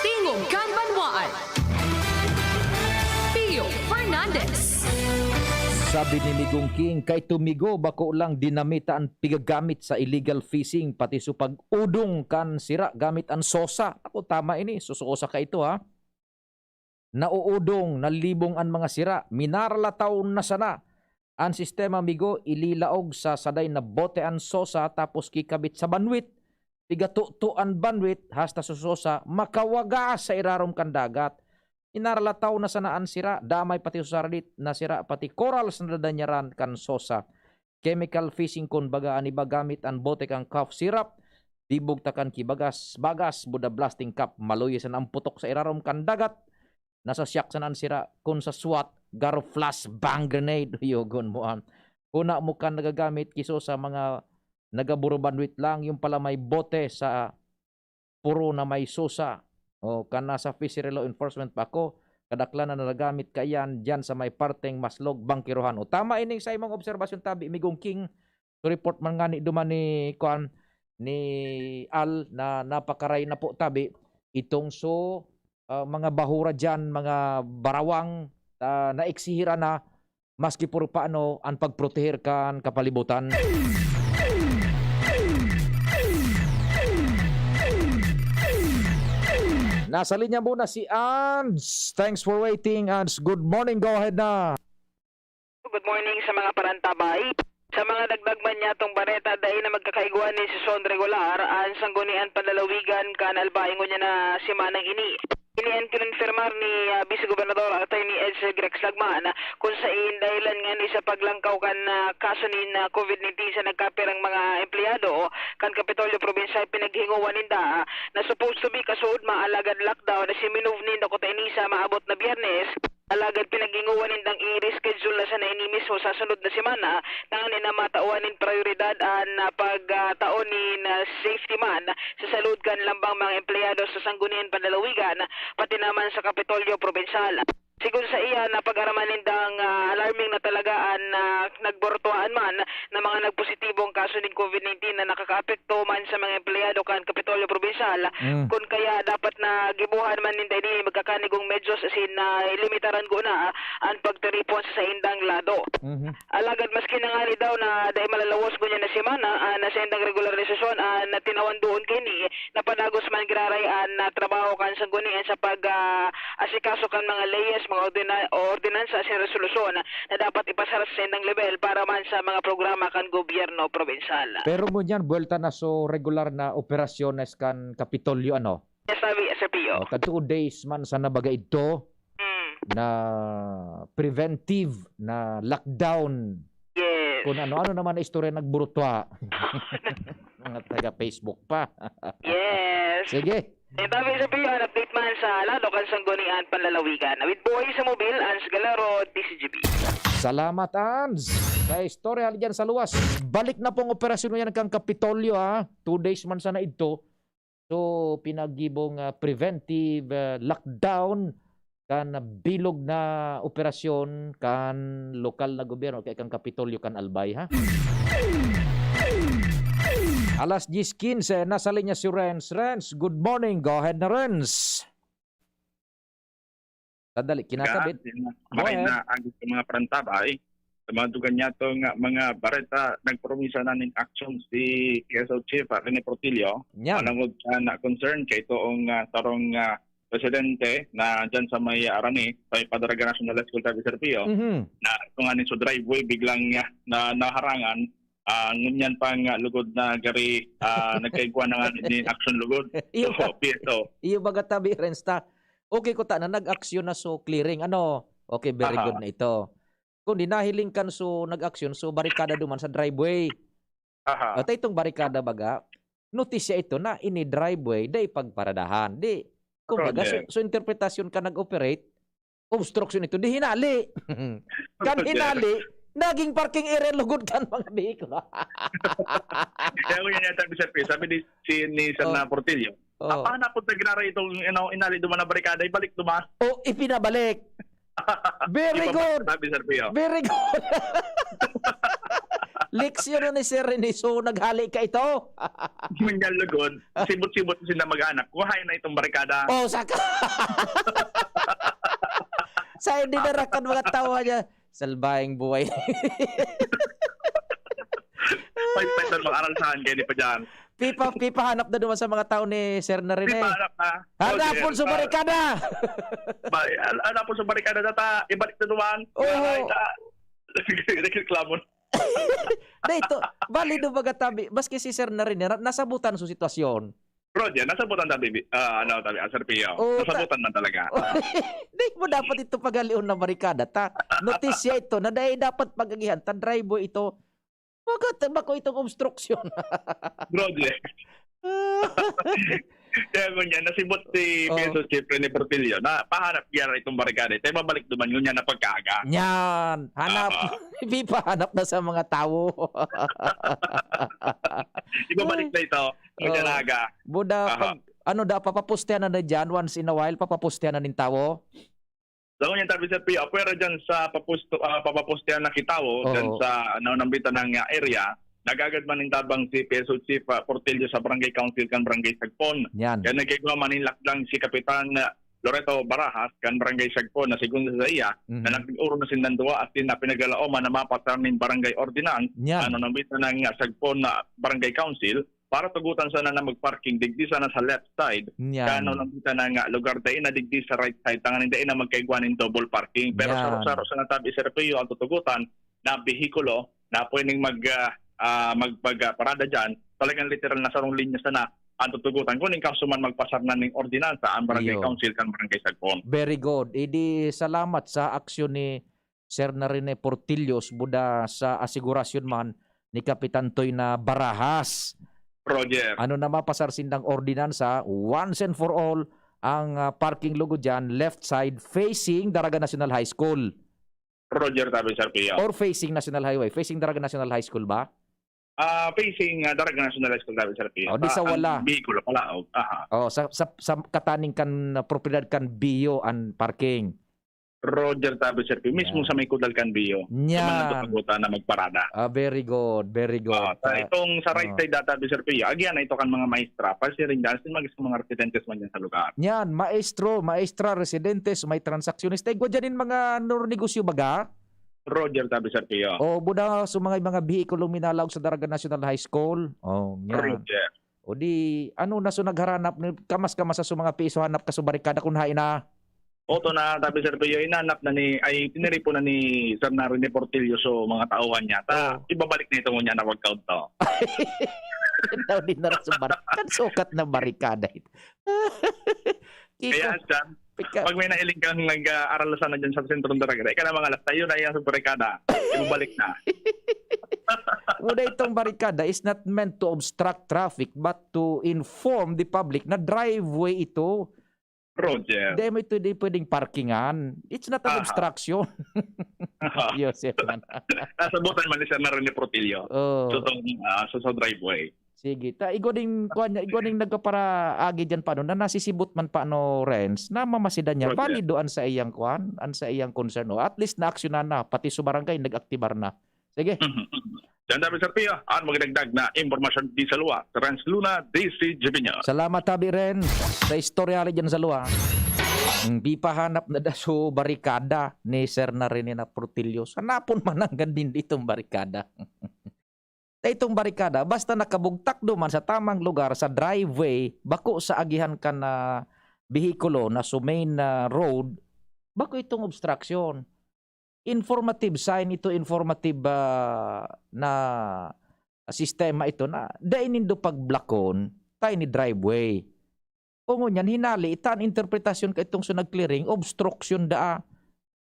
Tingog kan Banwaan. Pio Fernandez. Sabi ni Migong King, kay Tumigo, bako lang dinamita an pigagamit sa illegal fishing, pati so pag-udong kan sira gamit an sosa. Ako, tama ini, susosa ka ito, ha? Nauudong, nalibong an mga sira, minaralataw na sana. An sistema, Migo, ililaog sa saday na bote an sosa tapos kikabit sa banwit. Pigatuto an banwit hasta so sosa makawagas sa irarom kan dagat. Inaralataw na sana an sira, damay pati so saradit na sira, pati korals na dadanyaran kan sosa. Chemical fishing kun baga an iba gamit an bote kan cough syrup. Dibog ta kan kibagas, bagas, buda blasting cap, maluya sana an putok sa irarom kan dagat. Nasasyak sana an sira kun sa swat, garo flash, bang grenade, uyogon mo an. Huna mo kan nagagamit kiso sa mga nagaburubanwit lang, yung pala may bote sa puro na may susa. O, kan nasa fishery law enforcement pa ako, kadaklan na nagagamit kaiyan diyan sa may parteng maslog, bangkirohan. O, tama ining sa imong obserbasyon, tabi, Migong King. So, report man ngani duman ni, kuan, ni Al na napakaray na po, tabi, itong so, ah, mga bahura diyan, mga barawang, ah, naiksihiran na, maski puro paano an pagproteher kan kapalibutan. Nasa linya muna si Ans. Thanks for waiting, Ans. Good morning. Go ahead na. Good morning sa mga parantabay. Sa mga dagdag man niyatong bareta, dai na magkakaigwa ni seson regular an Sanggunian Panlalawigan kan Albay ngunyan na semanang ini. Ini an kinonfirmar ni, ah, Vice Gobernador Attorney Edsel Grex Lagman, kung sain dahilan ngani sa paglangkaw kan, ah, kaso nin, ah, COVID nineteen sa nagkapirang mga empleyado kan Kapitolyo Probinsyal, pinaghingowa ninda na supposed to be kasuodma alagad lockdown na si-move ninda kuta ini sa maabot na Biyernes. Alagad pinaghingowa nindang i-reschedule na sana ini mismo sa sunod na semana, tanganing matawan nin prayoridad an, ah, pagtao nin, ah, safety man sa salud kan lambang mga empleyado sa Sangguniang Panlalawigan, pati naman sa Kapitolyo Probinsal. Sigon sa iya, napag-araman nindang, ah, alarming na talaga an, ah, nagburutuaan man na mga nagpositibong kaso nin covid nineteen na nakakaapekto man sa mga empleyado kan Kapitolyo Probinsal. Mm. Kun kaya dapat na gibuhan man ninda ini magkakanigong medyos asin na limitaran guna an pagtiripon sa saindang lado. Mhm. Alagad maski na ngani daw na dai malalawos ngunyan na semana, ah, na saindang regularisasyon, ah, na tinawan doon kaini, napadagos man giraray an, ah, trabaho kan sanggunian sa pag, ah, asikaso kan mga leyes, mga ordina-, o ordinansa asin resolusyon na dapat ipasar sa saindang lebel para man sa mga programa kan gobyerno probinsal. Pero ngunyan, buwelta na so regular na operasyones kan Kapitolyo, ano? Yes, sabi, Sir Pio. Oh, kadto days man sana baga idto Mm. na preventive na lockdown. Yes. Kung ano-ano naman na istorya nagburutwa. Mga taga Facebook pa. Yes. Sige. Eh, sabi, Sir Pio, an update man sa lado kan Sanggunian Panlalawigan. With Boy sa Mobil, Ans Galaro, D C G B. Salamat, Ans. Sa istorya dyan sa luwas. Balik na pong operasyon ngayon kan Kapitolyo, ha? Two days man sana idto. So, pinagibong, ah, preventive, ah, lockdown kan bilog na operasyon kan lokal na gobyerno, kaya kan Kapitolyo kan Albay, ha? Alas diyes quince, nasa linya si Renz. Renz, good morning. Go ahead na, Renz. Sandali, kinakabit. Sina-, Go ahead. Marina, ang gusto mga parantabay, sa mga dugan niya to nga mga bareta, nagpromisa na nin action si K S O Chief, ah, Rene Portillo. Yan. Manangod siya na concern kay toong, ah, sarong, ah, presidente na dyan sa may, ah, Arani, sa may Padraga National High School, sabi, Sir Pio, Mhm. na ito nga ni sa driveway, biglang, ah, na, naharangan, ah, ngunyan pang, ah, lugod na gari, ah, nagkaigwa na nga nin action lugod. Iyo So, ba? P S O. Iyo baga tabi, Renz, ta? Okay ko ta na nag-aksyon na so clearing. Ano? Okay, very Aha. good na ito. Kundi nahiling kan so nag-aksyon, so barikada duman sa driveway. Aha. At itong barikada baga, notisya ito na ini driveway, dai pagparadahan. Di, kumbaga, Correct. so, so interpretasyon ka nag-operate, obstruction ito, di hinali. Kan Correct. hinali, naging parking area lugod kan mga behikulo. Kaya ko yun yata, Mister P, sabi ni, si, ni Sir Oh. na Portillo, Oh. "Apa na po tagrara itong, you know, inali duman na barikada, ibalik duman." Oh, ipinabalik. Very Ipabalik good. sabi, Sir Pio. Very good. Leksyon ni Sir Rene. So, naghali ka ito? Ngunyan lugod, sibot-sibot sila mag-anak. Kuhain na itong barikada. Oh, saka. Sa dinarakan mga tawa niya, salbahing buhay. Pagpaitan mag-aral saan kayo ni pa dyan? Pipa, pipahanap na duman sa mga tao ni Sir na rin eh. Pipahanap na. Hanapon Roger, sa ah, barikada! Ba, al-, hanapon sa barikada na ta, ibalik na duman. Oo. Ay, ta, nagreklamo na. Dito, bali do baga tabi, maski si Sir na rin, na-, nasabutan sa sitwasyon. Roger, nasabutan tabi, ah, ano, tabi, ah, Sir Pio. Oo, ta- Nasabutan man talaga. Di mo dapat ito pagalion na barikada, ta? Notisya ito, na dahil dapat pag-agihan, ta driveway ito. Baga, ta-, bako itong obstruction. Roger. Kaya ngunyan, nasibot si Oh. P S O Chief Rene Portillo na pahanap niya itong barikada. Tayo babalik duman ngunyan na pagkaaga. Yan. Hanap. Oo. Ipahanap na sa mga tao. Ibabalik Ay. na ito. Ngunyan Oo. na aga. Buda, Aha. pag, ano da, papapustihan na na dyan, once in a while, papapustihan na nin tao. So, ngunyan tabi, Sir Pio, pwera dyan sa papusto-, ah, papapustihan na kitawo, Oo. dyan sa, ano, nambitan ng, ah, area, nagagad man nin tabang si P S O Chief, ah, Portillo sa Barangay Council kan Barangay Sagpon. Yan. Kaya nagkigwa man nin lakdang si Kapitan, ah, Loreto Barajas kan Barangay Sagpon na sigon sa iya, Mhm. na nag-oro na sindan duwa at na pinagalaoman na mapasar nin barangay ordinance, Yan. ano, nambitan ng, ah, Sagpon na Barangay Council, para tugutan sana na mag-parking digdi sana sa left side, Yan. kano lang kita na nga lugar, dai na digdi sa right side, tanganing dai na magkaigwa nin double parking. Pero Yan. saro-saro sana tabi, Sir Pio, ang tutugutan na behikulo na pwedeng mag, ah, ah, magpag, ah, parada dyan, talagang literal na sarong linya sana ang tutugutan. Kung in kaso man magpasar na ning ordinansa ang barangay Iyo. council kan barangay Sagpon. Very good. Idi salamat sa aksyon ni Sir na Rene Portillos, buda sa asigurasyon man ni Kapitan Toy na Barajas. Roger. Ano na mapasar sindang ordinansa, once and for all, ang, ah, parking lugod dyan, left side, facing Daraga National High School. Roger, sabi, Sir Pio. Or facing National Highway? Facing Daraga National High School ba? Ah, facing, ah, Daraga National High School, Tabi Sir Pio. O, di sa Sa, ang wala. Bihikulo pala, o, aha. O, sa, sa, sa kataning kan, ah, propiedad kan Bio an parking. Roger, Tabi Sir Pio. Mismo Yan. sa may kudal kan Bio. Sa Yan. mga pagutan na magparada. Ah, very good, very good. Ah, sa Ah, itong sa right ah. side, ah, Tabi Sir Pio, agihan na ito kan mga maestra, pasiring dahil sa mga, sa mga residentes man dyan sa lugar. Yan, maestro, maestra, residentes, may transaksyonista. Igwa dyan yung mga negosyo baga? Roger, Tabi Sir Pio. O, buda sa mga, mga bihikulong minalaog sa Daraga National High School. O, yan. Roger. O di, ano na so nagharanap, ni-, kamas-kamas sa mga piso hanap ka sa barikada kung hain na. Oto na, Tabi Sir Pio, inanap na ni, ay, tiniripo na ni Sir Naro ni Portillo so mga tauhan niya. Ta, Oh. ibabalik na ito ngunyan na pagkaon to. Daw din na sa bar-, kan sukat na barikada ito. Kiko, Kaya, Sam, pika- pag may nailing kang nag-aaral sana dyan sa sentro ng Daraga, ika na mga alas tayo na yan sa barikada. Ibabalik na. Wala itong barikada is not meant to obstruct traffic but to inform the public na driveway ito. Roger. Hindi mo ito, di pwedeng parkingan. It's not an Aha. obstruction. Aha. Yosef man. Nasabutan man ni Sir Naro ni Portillo. Oh. So, itong, ah, so, sa driveway. Sige. Ta, igwa ding, kuwan niya, igwa ding nagkaparaagi dyan pa, no, na nasisibot man pa, no, Renz, na mamasidan niya. Roger. Valido an sa iyang kuwan, an sa iyang concern, no? At least naaksyonan na, pati sa barangay, nag-aktibar na. Sige. Mhm, mhm. Diyan dami, Sir Pio, ang magdagdag na impormasyon di sa luwa. Renz Luna, D C G B News. Salamat, Tabi Renz, sa istorya rin dyan sa luwa. Ang di pa hanap na daso barikada ni Sir na rin na Portillo. Hanapon man ang gandin ditong barikada. Sa itong barikada, basta nakabugtak duman sa tamang lugar, sa driveway, bako sa agihan kan, ah, behikulo na sa main, ah, road, bako itong obstruction. Informative sign ito, informative, ah, na sistema ito na dai nindo pagblakon, tiny driveway. O ngunyan, hinali, ita an interpretasyon ka itong sa nag-clearing, obstruction daa.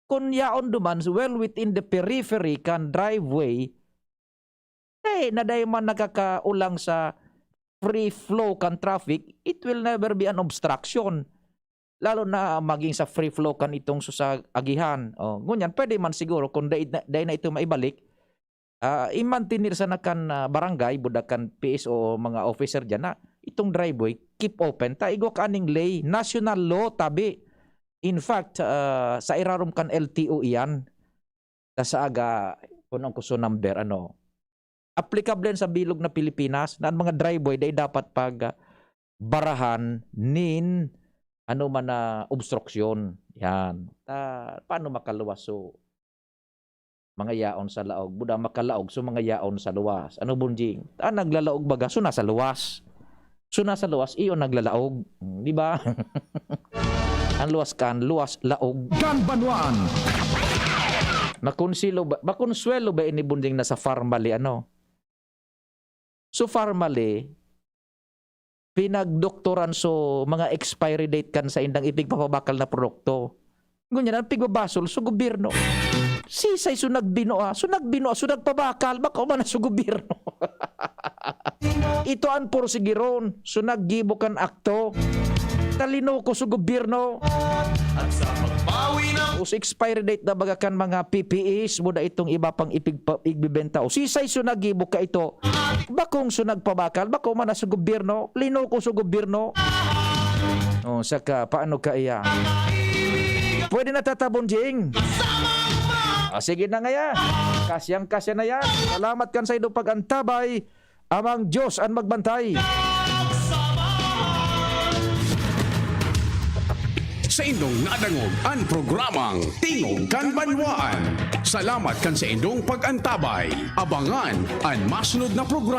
Kun yaon duman, well within the periphery kan driveway, eh, na dai man nakakaulang sa free flow kan traffic, it will never be an obstruction. Lalo na maging sa free flow kan itong sa agihan. O, ngunyan, pwede man siguro kung dai na, dai na ito maibalik, ah, i-maintain sana kan, ah, barangay, buda kan P S O o mga officer dyan na itong driveway, keep open. Ta, igwa ka aning ley, national law, tabi. In fact, ah, sa irarom kan L T O iyan, ta sa aga, kung ang kuso number, ano, aplikable yan sa bilog na Pilipinas, na ang mga driveway dai dapat pag, ah, barahan nin ano man na obstruksyon. Yan. Ta, paano makaluwas? So, mga yaon sa laog. Buda makalaog, so mga yaon sa luwas. Ano, Bunjing? Ah, naglalaog baga, so nasa luwas. So nasa luwas, iyo naglalaog. Hmm, di ba? Ang luwas kan, luwas laog. Kan banwaan. Makonsilo ba, makonsuelo ba ini, Bunjing, na sa Farmally, ano? So, Farmally, pinagdoktoran so mga expiry date kan saindang ipigpapabakal na produkto. Ngunyan, ang pigbabasol so gobyerno. Sisay so nagbinoa, so nagbinoa, so nagpabakal, bako man na so gobyerno. Ito ang porsigiron, so naggibo kan akto. Talino ko so gobyerno. At sa pagbawi ng O sa expiry date na baga kan mga P P Es, buda itong iba pang ipigpa-, igbibenta. O sisay so naggibo ka ito? Bakong so nagpabakal, bako man na sa gobyerno, linuko sa gobyerno. O, saka, paano ka iya? Pwede na tatabon, Jing? Ah, sige na nga yan. Kasyang-kasya na yan. Salamat kan sa inyong pag-antabay. Amang Diyos an magbantay. Sa indong nadangog an programang Tingog kan Banwaan. Salamat kan sa indong pag-antabay. Abangan an masunod na programa.